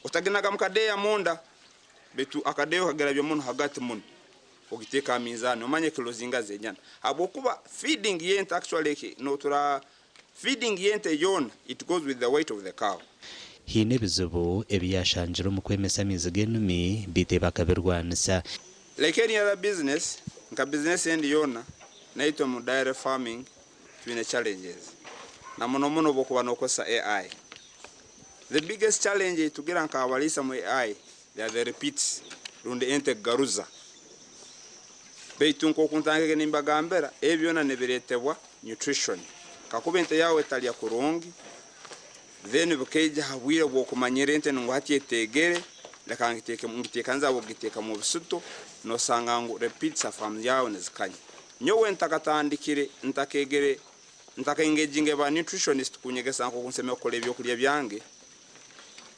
Otaginaga mu kadeeya munda, baitu akadeeya okagerabya muno hagati muno. Ogiteeke aha minzaani omanye kilo zingahi z'enyana. Habwokuba feeding y'ente actually notura Feeding y'ente yoona it goes with the weight of the cow. Haine ebizibu ebi yaashangire omu kwemesa amaizi g'enumi beitu ebi akabirwanisa. Like any other business, nka business endi yoona, naitwe omu dairy farming twine challenges na muno muno obu okuba nokozesa AI. The biggest challenge ei tugira nk'abariisa mu AI they are the repeats rundi ente kugaruza. Beitu nk'oku ntandikire nimbagambira, ebi byona nibireetebwa nutrition. Kakuba ente yaawe etarya kurungi, then bukaija ha bwire bw'okumanyira ente ngu hati eteegere, leka ngiteekanize ahabw'okugiteekamu obusito, noosanga ngu repeats ha faamu yaawe nizikanya. Nyowe ntakatandikire, ntakeegere, ntaka engaginge ba nutritionist kunyegesa nk'oku nsemeriire kukora ebyokurya byange.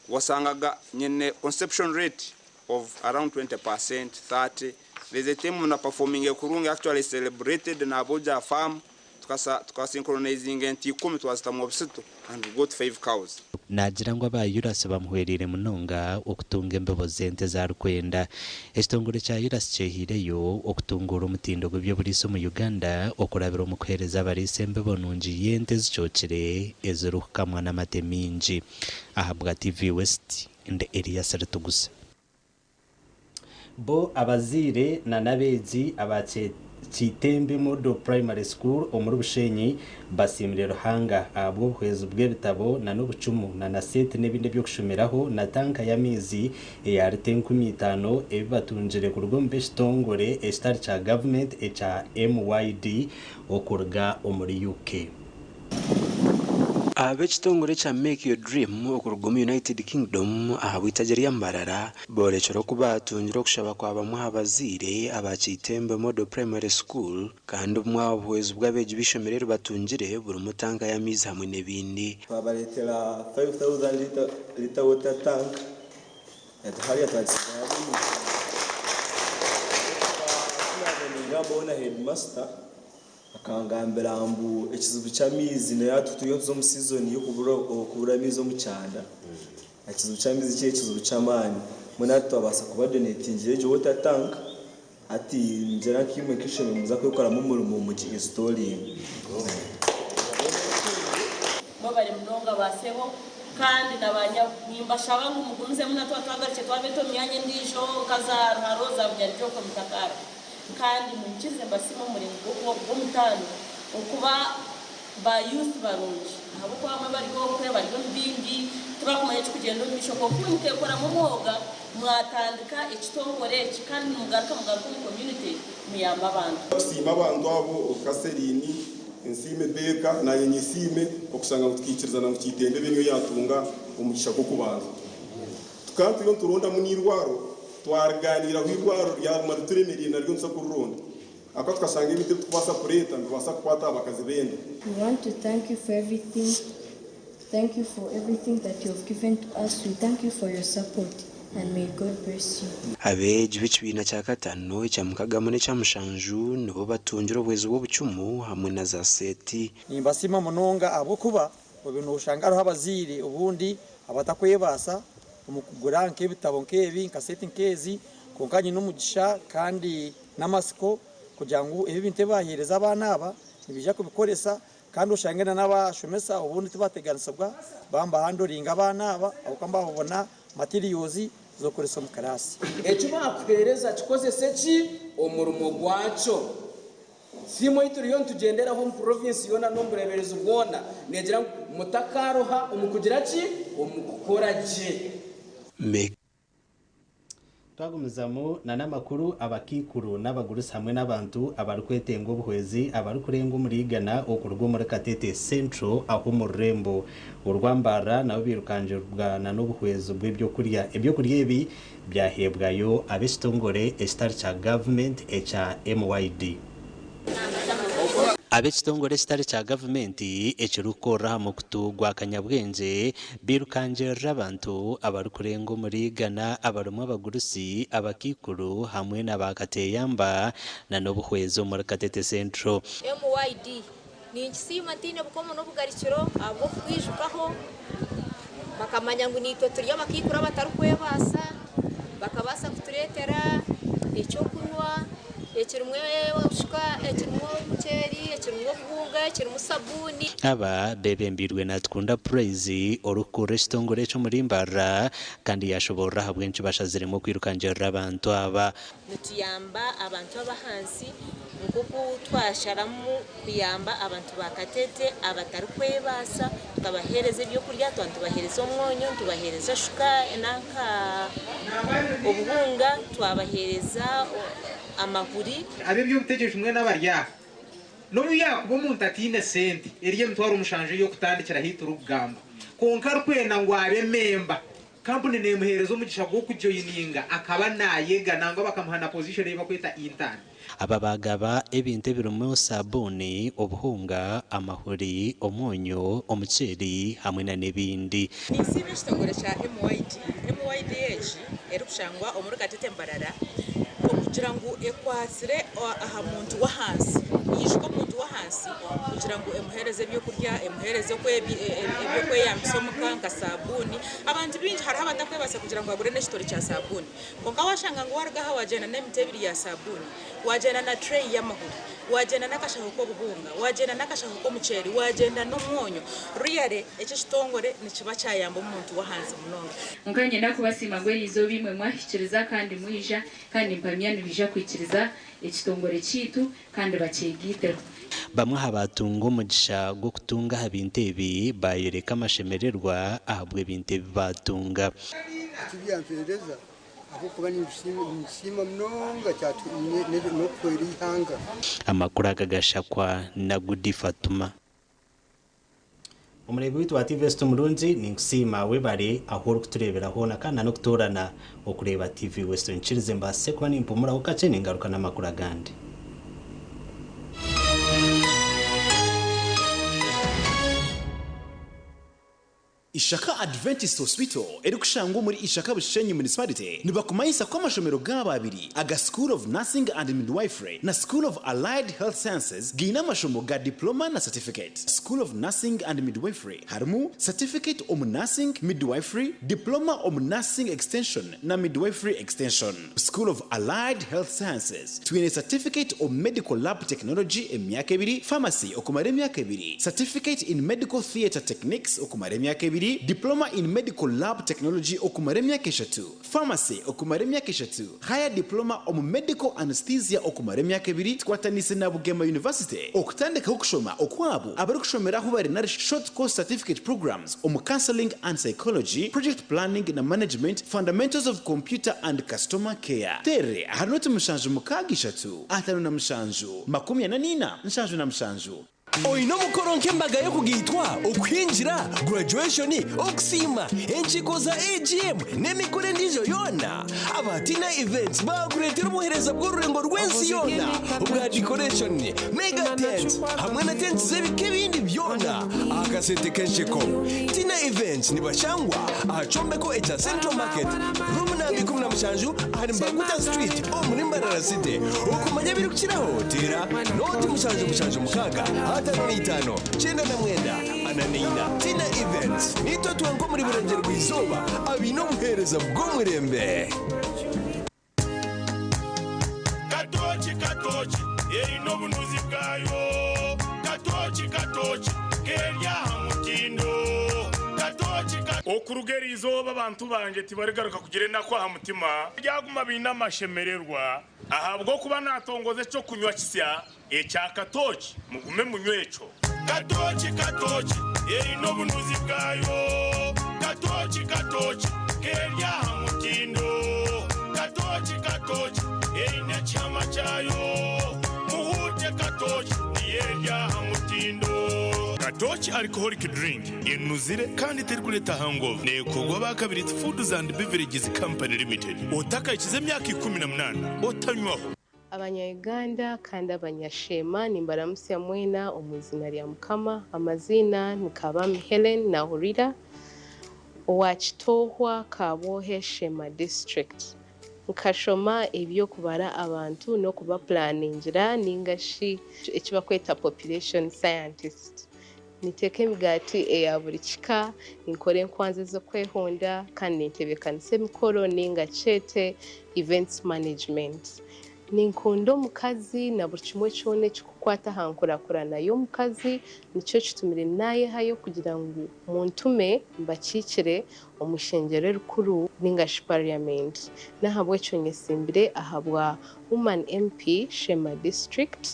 Wasangaga nyine conception rate of around 20%, 30. There's a team na performing kurungi actually celebrated na Abuja farm tukasa tukasynchronizing enti 10 twazitamu obusitu and we got 5 cows. Naagira ngu aba URAS bamuhwereire munonga okutunga embibo z'ente ezi arikwenda. Ekitongore kya URAS kyehaireyo okutunguura omutindo gw'eby'oburiisa omu Uganda okurabira omu kuheereza abariisa embibo nungi y'ente ezicookire ezirikukamwa n'amate maingi. Ahabwa TV West, ndi Elias Ritugusa. Bo abazaire na n'abeegi aba Kitembe Model Primary School omuri Bushenyi basiimire Ruhanga ahabw'obuhwezi bw'ebitabo na n'obucumu na na seeti n'ebindi eby'okushomeraho na tanka y'amaizi eya rita 5000 ebi batungire kuruga omu b'ekitongore ekitari kya gavumenti ekya MYD okuruga omuri UK. Ab'ekitongore ekya Make Your Dream okuruga omu United Kingdom ahabw'eitaagi rya Mbarara boorekire oku baatungire okushaba kwa bamwe aha bazaire aba Kiitembe Model Primary School kandi obumwe aha buhwezi bw'abeegi b'eishomero eri batungire burimu tanka y'amaizi hamwe n'ebindi. Twabareetera 5,000 litre water tank hariya twagisigaho ab'omu Ku naabaire ningambaho na headmaster akangambira mbu ekizibu ky'amaizi naye hati turiyo nituza omu season y'okubura amaizi omu kyanda. Ekizibu ky'amaizi kiri ekizibu ky'amaani. Mbwenu hati twabaasa kuba donatingira egyo water tank hati ningira nkaimwe nk'eishomero nimuza kwekoramu omurimo mugi installinge. Mwebare munonga ba sebo kandi na ba nyabo. Nimbashaba ngu mugumizemu na twaba twagarukire twabeeta omu myanya endiijo nka za Ruharo, za Bunyarugye okwo Mutakaara. Kandi munyikize mbasiime omuringo gw'omutaano okuba ba youth barungi ahabw'okuba abamwe bari okwe bari omu bindi tibakumanya ekirikugyenda omu maisho kwonka imwe mukekoramu omwoga mwatandika ekitongore eki kandi nimugaruka mugaruka omu community muyambe abantu. Tusiime abantu abo nka Celine, Nsiime Baker, naanye nyesiime okushanga ngu tukaikirizana ngu Kiitembe ebe niyo yaatunga omugisha gw'okubanza. Tukaba turiyo niturondamu n'eirwaro, twarigaaniiraho eirwaro ryaguma rituremereire naryo nituza kurironda ahakuba tukashanga ebintu ebi turikubaasa kureeta nibibaasa kukwata aha bakazi b'enda. We want to thank you for everything. Thank you for everything that you have given to us. We thank you for your support and may God bless you. Abeegi b'ekibiina kya katano, ekya mukaga hamwe n'ekya mushanju nibo batungire obuhwezi bw'obucumu hamwe na za seeti. Nimbasiima munonga ahabw'okuba obu nooshanga hariho abazaire obundi abatakwebaasa omu kugura nk'ebitabo nk'ebi, nka seeti nk'ezi, kwonka nyine omugisha kandi n'amatsiko kugira ngu ebi ebintu ebi baaheereza abaana aba nibaija kubikoresa kandi oshange na n'abashomesa obundi tibateganisibwa baaba nibahandoringa abaana aba ahabw'okuba nibabona materials z'okukoresa omu kiraasi. Eki baakuheereza kikozese ki? Omurimo gwakyo. Siimu ei turiyo nitugyenderaho omu purovinsi yoona n'omu bureeberezi bwona neegira ngu mutakaaruha omu kugira ki? Omu kukora gye. Twagumizamu na n'amakuru, abakaikuru n'abagurusi hamwe n'abantu abarikwetenga obuhwezi abarikurenga omuri igana okuruga omuri Katete Central ahu omu rurembo orwa Mbarara nabo bairukangirwa na n'obuhwezi bw'ebyokurya. Ebyokurya ebi byaheebwayo ab'ekitongore ekitari kya gavumenti ekya MYD. Ab'ekitongore ekitari kya gavumenti ekirikukorera aha mukutu gwa kanyabwengye bairukangirira abantu abarikurenga omuri igana abarimu abagurusi, abakaikuru hamwe na baakateyamba na n'obuhwezi omuri Katete Central. MYD, Ninkisiima ntaine bukomo n'obugarukiro ahabw'okutwijukaho, bakamanya ngu naitwe turi abakaikuru abatarikwebaasa, bakabaasa kutureetera eky'okunywa ekirimu shuka, ekirimu omuceeri, ekirimu obuhunga, ekirimu sabuuni. Aba beebembeirwe Natukunda Praise orikukurira ekitongore eki omuri Mbarara kandi yaashoboorora ahabw'enki bashaziremu okwirukangirira abantu aba. Nituyamba abantu ab'ahansi nk'oku twasharamu kuyamba abantu ba Katete abatarikwebaasa tukabaheereza ebyokurya, twaba nitubaheereza omwonyo, nitubaheereza shuka nanka obuhunga, twabaheereza amahuri. Ab'eby'obutegyeki mwena abari aha, n'obu yaakuba omuntu ataine sente eri 7000 ey'okutandikiraho ei turikugamba, kwonka arikwenda ngu abe memba, Kampuni nemuheereza omugisha gw'okujoyininga akaba nayega nangwa bakamuha na position ei bakweta intern. Aba baagaba ebintu ebirimu saabuuni, obuhunga, amahuri, omwonyo, omuceeri hamwe na n'ebindi. Ninsiima ekitongore kya MYD, MYD egi erikushangwa omuri Katete Mbarara okugira ngu ekwatsire aha muntu w'ahansi, yijuka omuntu w'ahansi kugira ngu emuheereze ebyokurya, emuheereze eby'okweyambisa omuka nka saabuuni. Abantu baingi hariho abatarikwebaasa kugira ngu agure n'ekitoori kya saabuuni kwonka waashanga ngu waaruga aha waagyenda n'emiti ebiri ya saabuuni, waagyenda na tureeyi y'amahuri, waagyenda n'akashaho k'obuhunga, waagyenda n'akashaho k'omuceeri, waagyenda n'omwonyo, really eki ekitongore nikiba kyayamba omuntu w'ahansi munonga. Kwonka niinyenda kubasiima ngu eriizooba imwe mwahikiriza kandi mwija, kandi nimpamya nibaija kwikiriza ekitongore kyaitu kandi bakyegaiteho. Bamwe aha baatunga omugisha gw'okutunga aha bintu ebi baayoreka amashemererwa ahabw'ebintu ebi baatunga. Eki byampereza ahabw'okuba ninkisiima munonga n'okuhwera eihanga. Amakuru aga gashakwa na Gudi Fatuma. Omureebi waitu wa TV West omurungi, ninkusiima webare ahu orikutureebera hoona kandi na n'okutoorana okureeba TV West. Onyikirize mbaase kuba nimpumuraho kakye ningaruka n'amakuru agandi. Ishaka Adventist Hospital erikushangwa omuri Ishaka Bushenyi Municipality nibakumanyisa ku amashomero gaabo abiri aga School of Nursing and Midwifery na School of Allied Health Sciences gaine amashomo ga Diploma na Certificate. School of Nursing and Midwifery harimu Certificate omu Nursing, Midwifery, Diploma omu Nursing Extension na Midwifery Extension. School of Allied Health Sciences twine Certificate omu Medical Lab Technology emyaka ebiri, Pharmacy okumara emyaka ebiri, Certificate in Medical Theatre Techniques okumara emyaka ebiri, Diploma in Medical Lab Technology okumara emyaka eshatu, Pharmacy okumara emyaka eshatu, Higher Diploma omu Medical Anesthesia okumara emyaka ebiri, tukwataniise na Bugema University okutandikaho okushoma okwabo abarikushomera ahu bari nari Short Course Certificate Programs omu Counselling and Psychology, Project Planning na Management, Fundamentals of Computer and Customer Care. Teerere ahari noti 7 6 57 44 77. Oine omukoro nk'embaga y'okugaitwa, okuhingira, graduation, okusiima, enkiiko za AGM n'emikoro endiijo yoona? Aba Tina Events baakureetera obuheereza bw'orurengo rw'ensi yoona obwa decoration, mega tent hamwe na tents z'ebika ebindi byona aha kasente k'ensheko. Tina Events nibashangwa aha kyombeko ekya Central Market, room namba 17 ahari Mbaguta Street omuri Mbarara City. Okumanya ebirikukiraho teera noti 7 7 6 55 99 44. Tina Events niitwe twenka omuri Burengyerwa-izooba abaine obuheereza bw'omurembe. Katooki katooki eine obunuzi bwayo Katooki katooki keri aha mutindo Katooki ka. Okuruga eri izooba abantu bangye tibarigaruka kugira enaku aha mutima. Baryaguma baine amashemererwa ahabw'okuba naatongoza eky'okunywa kisya ekya katooki. Mugume munywe ekyo. Katooki katooki eine obunuzi bwayo Katooki katooki keri aha mutindo Katooki katooki eine ekihama kyayo Muhuute katooki niyo eri aha mutindo. Katooki Alcoholic Drink enuzire kandi terikureeta hangover neekorwa aba Kabirizi Foods and Beverages Company Limited. Otakahikize emyaka 18 otanywaho. Abanya-Uganda kandi Abanyasheema nimbaramutsya mwena omu iziina rya Mukama. Amaziina ni Kabami Hellen Nahurira owa Kitohwa Kabwohe Sheema District. Nkashoma eby'okubara abantu n'okubapulaningira ninga shi eki barikweta population scientist. Ninteeka emigaati eya buri kika, ninkora enkwanzi ez'okwehonda kandi nintebeekanisa emikoro ninga kyete events management. Ninkunda omukazi na buri kimwe kyona ekirikukwata aha nkurakurana y'omukazi nikyo kitumire naayehayo kugira ngu muntume mbakiikire omu ishengyero erikuru ninga shi parliament. N'ahabw'ekyo nyesimbire ahabwa Woman MP Sheema District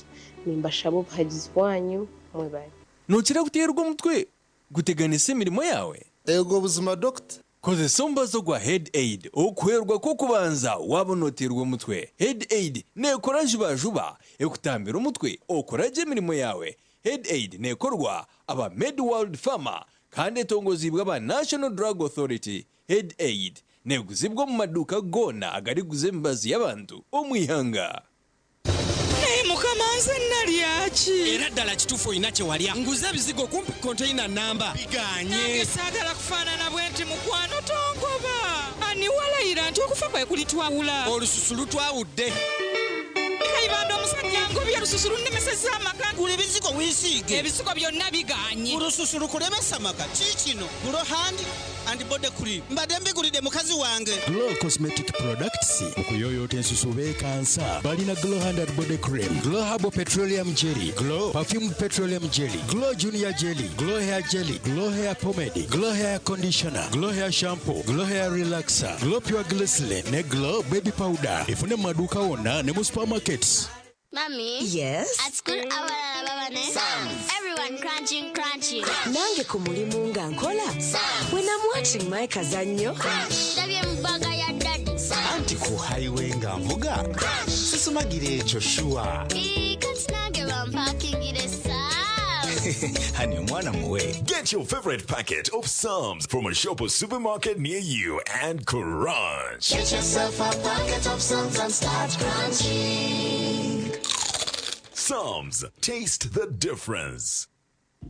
nimbashaba obuhagizi bwanyu mwebare. Nookira kuteerwa omutwe guteganisa emirimo yaawe? Eego buzima Dokita. Kozesa omubazi ogwa Head Aid okuhwerwa kw'okubanza waaba nooteerwa omutwe. Head Aid neekora jubajuba, ekutambira omutwe okora gye emirimo yaawe. Head Aid neekorwa aba Medworld Pharma kandi etongoziibwe aba National Drug Authority. Head Aid neeguzibwa omu maduuka goona agarikuguza emibazi y'abantu omu ihanga. Maama nze nalya ki? Era ddala kituufu olina kye walya. Nguze ebizigo kumpi konteyina namba biganye. Nange saagala kufaanana bwe nti mukwano tongoba. Ani walayira nti okufa kwe kulitwawula? Olususu lutwawudde. Kayibanda omusajja ngobye olususu lunnemesezza amaka. Gula ebizigo weesiige. Ebizigo byonna biganye. Olususu lukulemesa maka kiikino. Glow hand and body cream. Mbadde mbigulidde mukazi wange. Glow Cosmetic Products okuyoyoota ensusu beekansa balina Glow Hand and Body Cream, Glow Herbal Petroleum Jelly, Glow Perfumed Petroleum Jelly, Glow Junior Jelly, Glow Hair Jelly, Glow Hair Pomade, Glow Hair Conditioner, Glow Hair Shampoo, Glow Hair Relaxer, Glow Pure Glycerin ne Glow Baby Powder. Efune mu maduuka wonna ne mu supermarkets. Mommy? Yes? At school, abalala baba ne Everyone crunching, crunching. Nange ku mulimu nga nkola. When I'm watching my kazannyo. Ndabye mu bag ya daddy. Anti ku highway nga nvuga sisumagira ekyo sure. Ii, kati nange bampakingire Sam's. Hani omwana muwe. Get your favorite packet of Psalms from a shop or supermarket near you and crunch. Get yourself a packet of Psalms and start crunching. Psalms, taste the difference.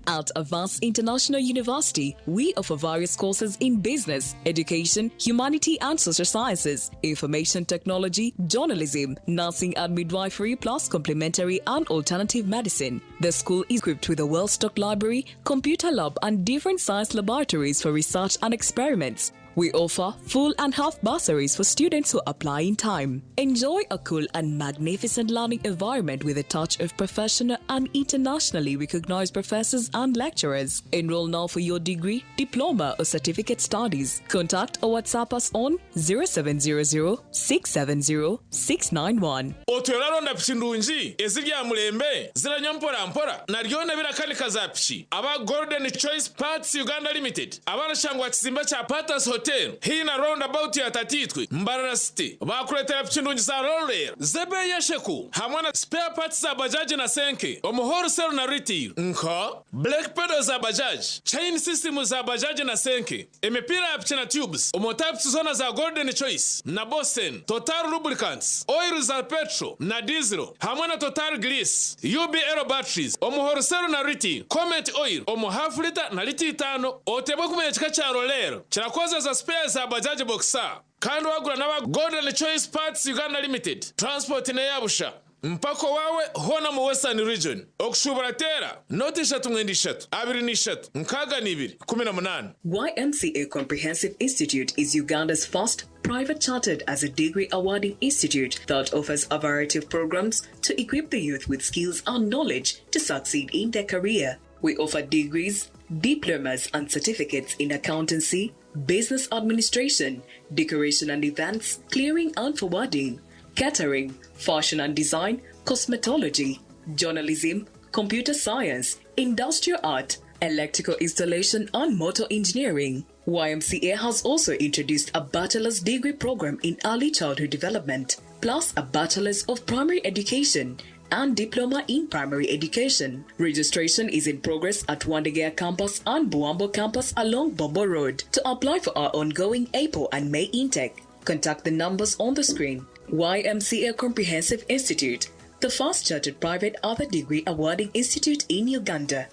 At Avance International University, we offer various courses in business, education, humanity and social sciences, information technology, journalism, nursing and midwifery, plus complementary and alternative medicine. The school is equipped with a well-stocked library, computer lab, and different science laboratories for research and experiments. We offer full and half bursaries for students who apply in time. Enjoy a cool and magnificent learning environment with a touch of professional and internationally recognized professors and lecturers. Enroll now for your degree, diploma, or certificate studies. Contact or WhatsApp us on 0700 670 691. Otwera ronda piki ndungi ezirya mulembe ziranywa mpora mpora naryona birakanika za piki aba Golden Choice Parts Uganda Limited abarashangwa kizimba kya Patas Hotel hina roundabout ya Tatitwe Mbarara City bakuretera piki ndungi za Roller zebe yesheku hamwe na spare parts za bajaji na senke omu wholesale na retail nka brake pedal za bajaji, chain system za bajaji na senke, emipira ya piki na tubes omu types zona za Golden Choice na Bosen, Total lubricants, oil za petrol na diesel hamwe na Total grease, UBL batteries omu wholesale na retail, Comet oil omu half liter na lita 5. Otebwe kumenya kika kya Roller kirakozesa spare za bajaji boxer kandi wagura n'aba Golden Choice Parts Uganda Limited transport neyabusha mpaka wawe hona mu Western Region. Okushubura tera noti 3 9 3 23 62 18. YMCA Comprehensive Institute is Uganda's first private chartered as a degree awarding institute that offers a variety of programs to equip the youth with skills and knowledge to succeed in their career. We offer degrees, diplomas, and certificates in accountancy, business administration, decoration and events, clearing and forwarding, catering, fashion and design, cosmetology, journalism, computer science, industrial art, electrical installation, and motor engineering. YMCA has also introduced a bachelor's degree program in early childhood development, plus a bachelor's of primary education and diploma in primary education. Registration is in progress at Wandegea campus and Buambo campus along Bombo Road. To apply for our ongoing April and May intake, contact the numbers on the screen. YMCA Comprehensive Institute, the first chartered private other degree awarding institute in Uganda.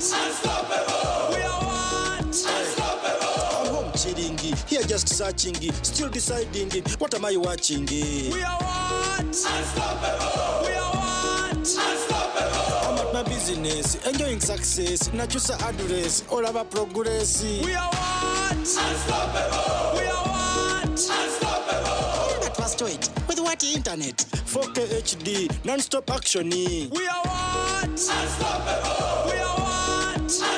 Unstoppable! We are what? Unstoppable! I'm home chilling, here just searching, still deciding, what am I watching? We are what? Unstoppable! We are what? Unstoppable! I'm at my business, enjoying success, nachusa address, all about progress. We are what? Unstoppable! We are what? Unstoppable! But first wait, with what internet? 4K HD, non-stop action. We are what? Unstoppable! We are what? Unstoppable!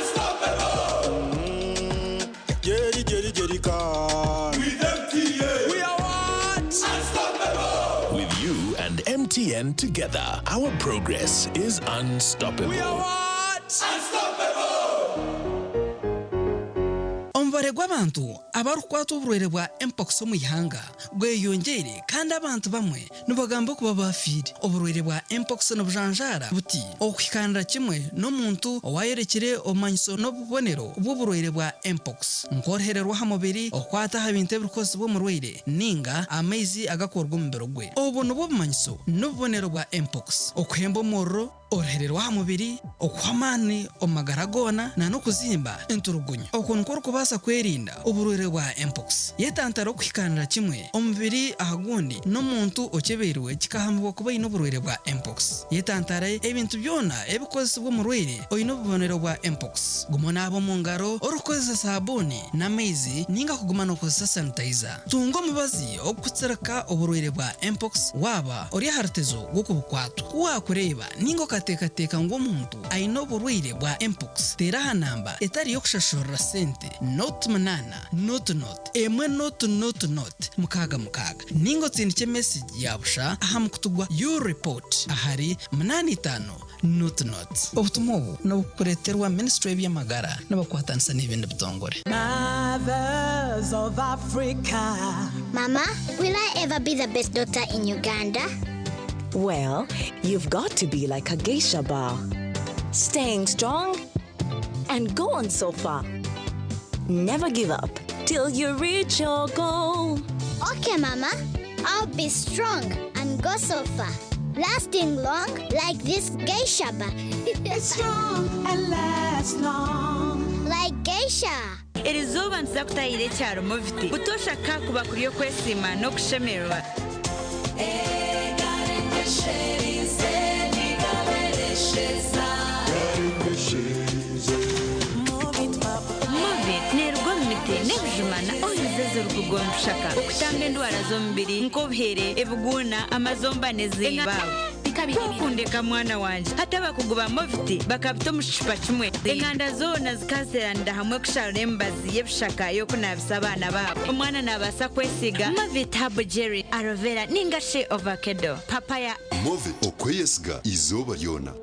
Jerry, Jerry, Jerry, car. With MTN! We are what? Unstoppable! With you and MTN together, our progress is unstoppable. We are what? Unstoppable! Omu Omubare gw'abantu abarikukwatwa oburwaire bwa Mpox omu ihanga gweyongyeire kandi abantu bamwe nibagamba okuba baafiire. Oburwaire bwa Mpox nibujanjaara buti okuhikaanira kimwe n'omuntu owaayorekire obumanyiso n'obubonero bw'oburwaire bwa Mpox nk'oruhere rw'aha mubiri, okukwata aha bintu ebirikukozesibwa omurwaire ninga amaizi agakuruga omu mubiri gwe. Obu nibwo bumanyiso n'obubonero bwa Mpox, okuhemba omuriro, Oruhere rw'aha mubiri, okuhwa amaani omu magara goona na n'okuzimba enturugunyu. Okwo nikwo orikubaasa kwerinda oburwaire bwa mpox. Yetantare okuhikaanira kimwe omubiri aha gundi n'omuntu okyebeirwe kikahamibwa kuba aine oburwaire bwa mpox. Yetantare ebintu byona ebikukozesibwa omurwaire oine obubonero bwa mpox. Guma onaabe omu ngaro orikukozesa saabuuni n'amaizi ninga kuguma nookozesa sanitayiza. Tunga omubazi ogurikutsirika oburwaire bwa mpox waaba ori aha rutezo rw'okubukwatwa. Ku waakureeba ninga okateekateeka ngu omuntu aine oburwaire bwa mpox, teera aha namba etari y'okushashurira sente, nought munaana, nought nought, emwe nought nought nought, mukaaga mukaaga, ninga otsindikye mesegi ya busha aha mukutu gwa U-Report ahari munaana itaano nought nought. Obutumwa obu nibukureeterwa Minisitule y'eby'amagara nibakwatanisa n'ebindi bitongore. Mothers of Africa. Mama, will I ever be the best doctor in Uganda? Well, you've got to be like a geisha bar, staying strong and go on so far. Never give up till you reach your goal. Okay, Mama, I'll be strong and go so far. Lasting long like this geisha bar. Strong and last long. Like geisha. Erizooba nituza kutahira ekyaro Movit butoosha kakuba kuri okwesiima n'okushemererwa. Movit neeruga omu miti n'ebijuma na oils ezirikuruga omu bishaka okutamba endwara z'omubiri nk'obuhere, ebiguuna, amazomba n'ezindi. Kwokundeka mwana wangye. Hati abakugu ba Movit bakabita omu kicupa kimwe. Enganda zoona zikazeeranira hamwe kusharura emibazi y'ebishaka y'okunaabisa abaana baabo. Omwana naabaasa kwesiiga Movit Herbal Jelly, Aloe Vera ninga shi Ovakedo, Papaya. Movit okweyesiga eizooba ryona.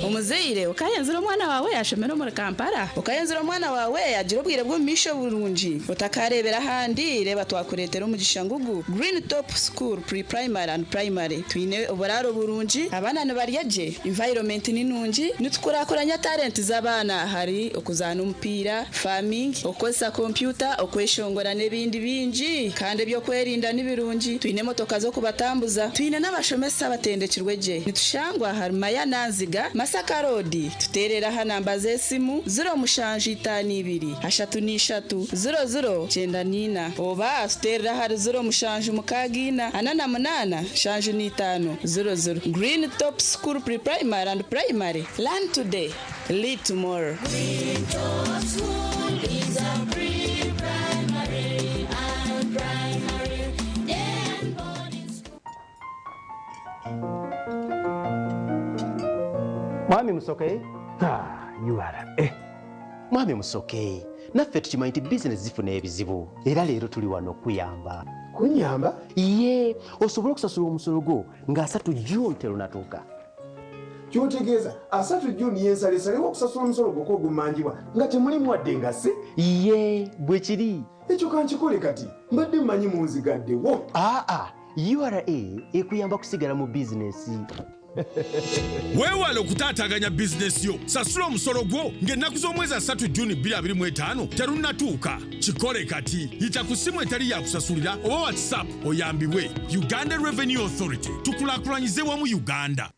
Omuzaire okayenzire omwana waawe yashomera omuri Kampala? Okayenzire omwana waawe yagira obwire bw'omumaisho burungi? Otakareebera ahandi, reeba twakureetera omugisha ngugu Green Top School Pre-Primary and Primary. Twine oburaaro burungi, abaana nibarya gye, environment ni nungi, nitukurakuranya talent z'abaana ahari okuzaana omupiira, farming, okukozesa kompyuta, okweshongora n'ebindi bingi. Kandi eby'okwerinda ni birungi, twine emotoka z'okubatambuza, twine n'abashomesa abatendekirwe gye. Nitushangwa ahari Maya Nanziga, Masaka Road. Tuteerere aha namba z'esimu, 0752 33 00 94 oba tuteerere ahari 0764 48 75 00. Green Top School Pre-Primary and Primary, learn today, lead tomorrow. Green Top School is a pre-primary and primary day and boarding school. Mwami Musoke, URA. Mwami Musoke, naffe tukimanyi nti bizinesi zifuna ebizibu era leero tuli wano okuyamba. Kunyamba? Ye, osobole okusasula omusolo gwo nga 30 June terunatuuka. Kyotegeeza 30 June yensalesalewo okusasula omusolo gwokka ogumanjibwa nga temulimu wadde engasi? Ye, bwe kiri. Ekyo kankikole kati, mbadde mmanyi munzigaddewo. Aa, URA ekuyamba kusigala mu bizinesi. Weewale okutaataaganya bizinesi yo. Sasula omusolo gwo ng'ennaku z'omwezi 30 Juni 2025 terunnatuuka. Kikole kati. Yita ku ssimu etali ya kusasulira oba WhatsApp oyambibwe. Uganda Revenue Authority. Tukulaakulanyize wamu Uganda.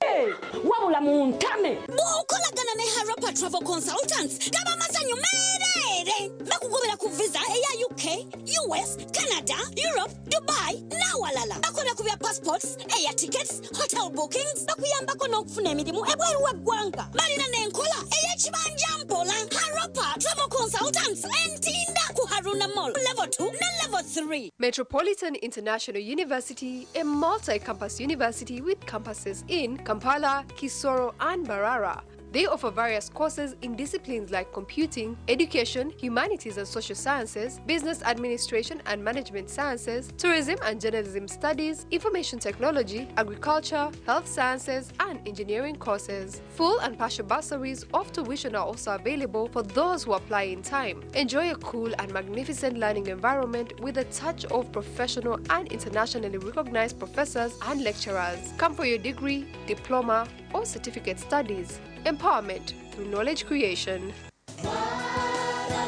Wabula muntame. Bw'okolagana ne Harappa Travel Consultants gaba masanyu meereere. Bakugobera ku visa eya UK, US, Canada, Europe, Dubai n'awalala. Bakola ku bya passports, air tickets, hotel bookings, bakuyambako n'okufuna emirimu ebweru w'eggwanga. Balina n'enkola ey'ekibanja mpola. Harappa Travel Consultants Ntinda ku Haruna Mall level 2 ne level 3. Metropolitan International University, a multi-campus university with campuses in Kampala, Kisoro, and Mbarara. They offer various courses in disciplines like computing, education, humanities and social sciences, business administration and management sciences, tourism and journalism studies, information technology, agriculture, health sciences, and engineering courses. Full and partial bursaries of tuition are also available for those who apply in time. Enjoy a cool and magnificent learning environment with a touch of professional and internationally recognized professors and lecturers. Come for your degree, diploma, or certificate studies. Empowerment through knowledge creation.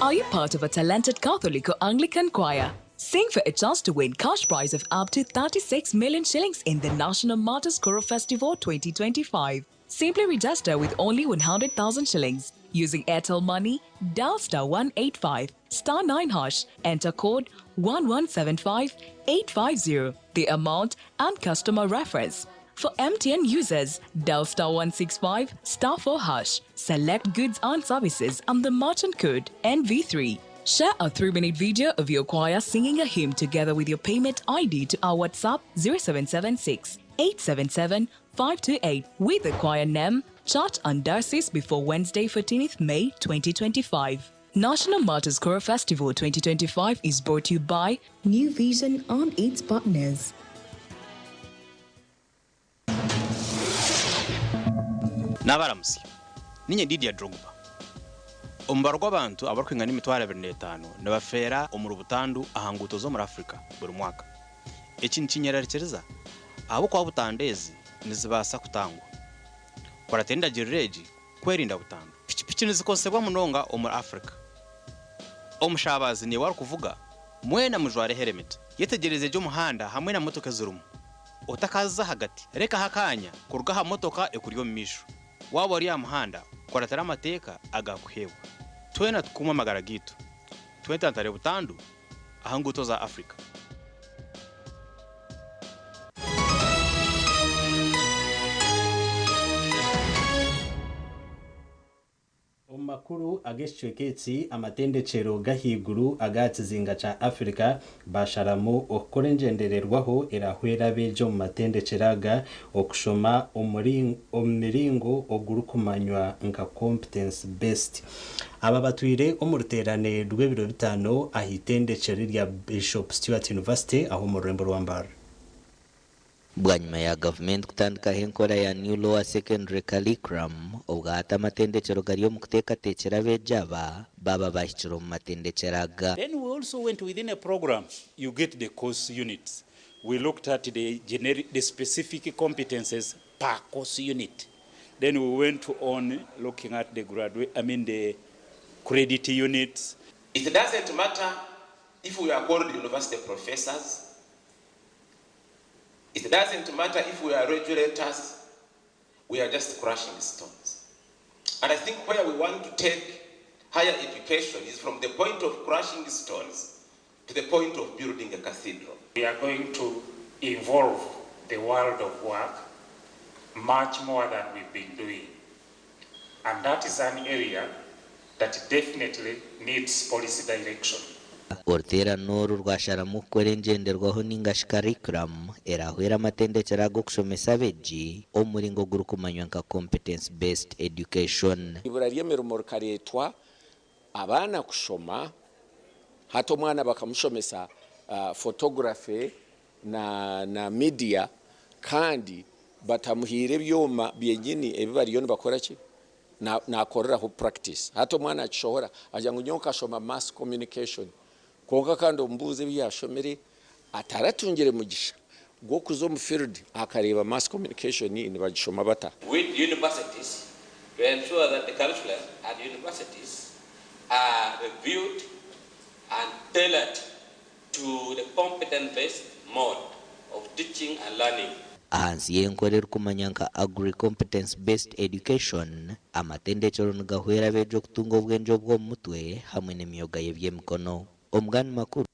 Are you part of a talented Catholic or Anglican choir? Sing for a chance to win cash prize of up to 36 million shillings in the National Martyrs Choral Festival 2025. Simply register with only 100,000 shillings. Using Airtel Money, dial star 185 star 9 hash, enter code 1175 850, the amount and customer reference. For MTN users, dial star 165 star 4 hash, select goods and services and the merchant code NV3. Share a 3 minute video of your choir singing a hymn together with your payment ID to our WhatsApp 0776 877 528 with the choir name, church, and diocese before Wednesday, 14th May 2025. National Martyrs Choral Festival 2025 is brought to you by New Vision and its partners. N'abaramutsya ninye Didier Drogba. Omubaro gw'abantu abarikwingana 25,000 nibafeera omuri butandu aha nguuto z'omuri Afrika buri mwaka. Eki nikinyerarikiriza ahabw'okuba butandu ezi nizibaasa kutangwa. Kuratira endagiriro egi kwerinda butandu. Pikipiki nizikozesebwa munonga omuri Afrika. Omushabazi niiwe arikuvuga, mwena mujware helemeti. Yetegyereze gye omuhanda hamwe na motoka ezirimu. Otakaza ahagati, rekaho akaanya kuruga aha motoka ekuri omu maisho. Waaba ori aha muhanda, kuratira amateeka agakuheebwa. Twena tukuume amagara gaitu. Twetantare butandu aha nguuto za Afrika. Omu makuru ag'ekicweka eki, amatendekyero g'ahaiguru aga kizinga kya Africa basharamu okukora engyendererwaho erahwera abeegi omu matendekyero aga okushoma omu miringo ogurikumanywa nka competence based. Aba batwire omu ruteerane rw'ebiro 5 aha itendekyero erya Bishop Stuart University aho omu rurembo rwa Mbarara. Bwanyima ya gavumenti kutandikaho enkora ya New Lower Secondary Curriculum, obwahati amatendekyero gari omu kuteekateekyera abeegi aba baaba bahikire omu matendekyero aga. Then we also went within a program, you get the course units. We looked at the generic, the specific competences per course unit. Then we went on looking at the graduate, I mean the credit units. It doesn't matter if we are called university professors. It doesn't matter if we are regulators. We are just crushing stones. And I think where we want to take higher education is from the point of crushing stones to the point of building a cathedral. We are going to involve the world of work much more than we've been doing. And that is an area that definitely needs policy direction. Oruteerane oru rwasharamu kukora engyenderwaho ningashi curriculum erahwera amatendekyero ag'okushomesa abeegi omu muringo ogurikumanywa nka competence based education. Ibura ry'emirimo rikareetwa abaana kushoma, hati omwana bakamushomesa photography na media kandi batamuhiire ebyoma byenyini ebi bariyo nibakora ki nakoreraho practice. Hati omwana akishohora agira ngu nyowe nkashoma mass communication, konka kandi omubuuze ebi yashomire ataratungire mugisha gw'okuza omu field akareeba mass communication nibagishoma bata. With universities to ensure that the curriculum at universities are reviewed and tailored to the competence-based mode of teaching and learning. Ahansi y'enkora erikumanywa nka agri-competence based education, amatendekyero nigahwera abeegi okutunga obwengye obw'omu mutwe hamwe n'emyoga y'eby'emikono. Omugani makuru.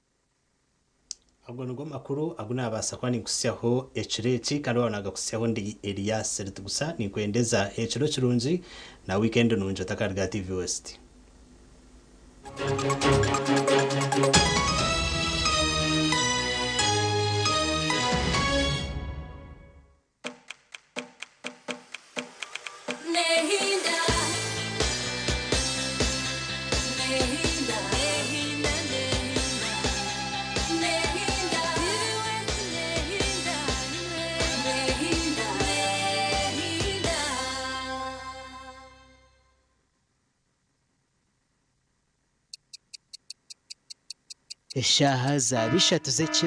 Ago nigo makuru agu nabaasa kuba ninkusyaho ekiro eki, kandi waaba nagakusyaho ndi Elias Ritugusa. Ninkwendeza ekiro kirungi na weekend nungi. Otakarga TV West. Nehinda. Eshaaha zaaba ishatu z'ekiro.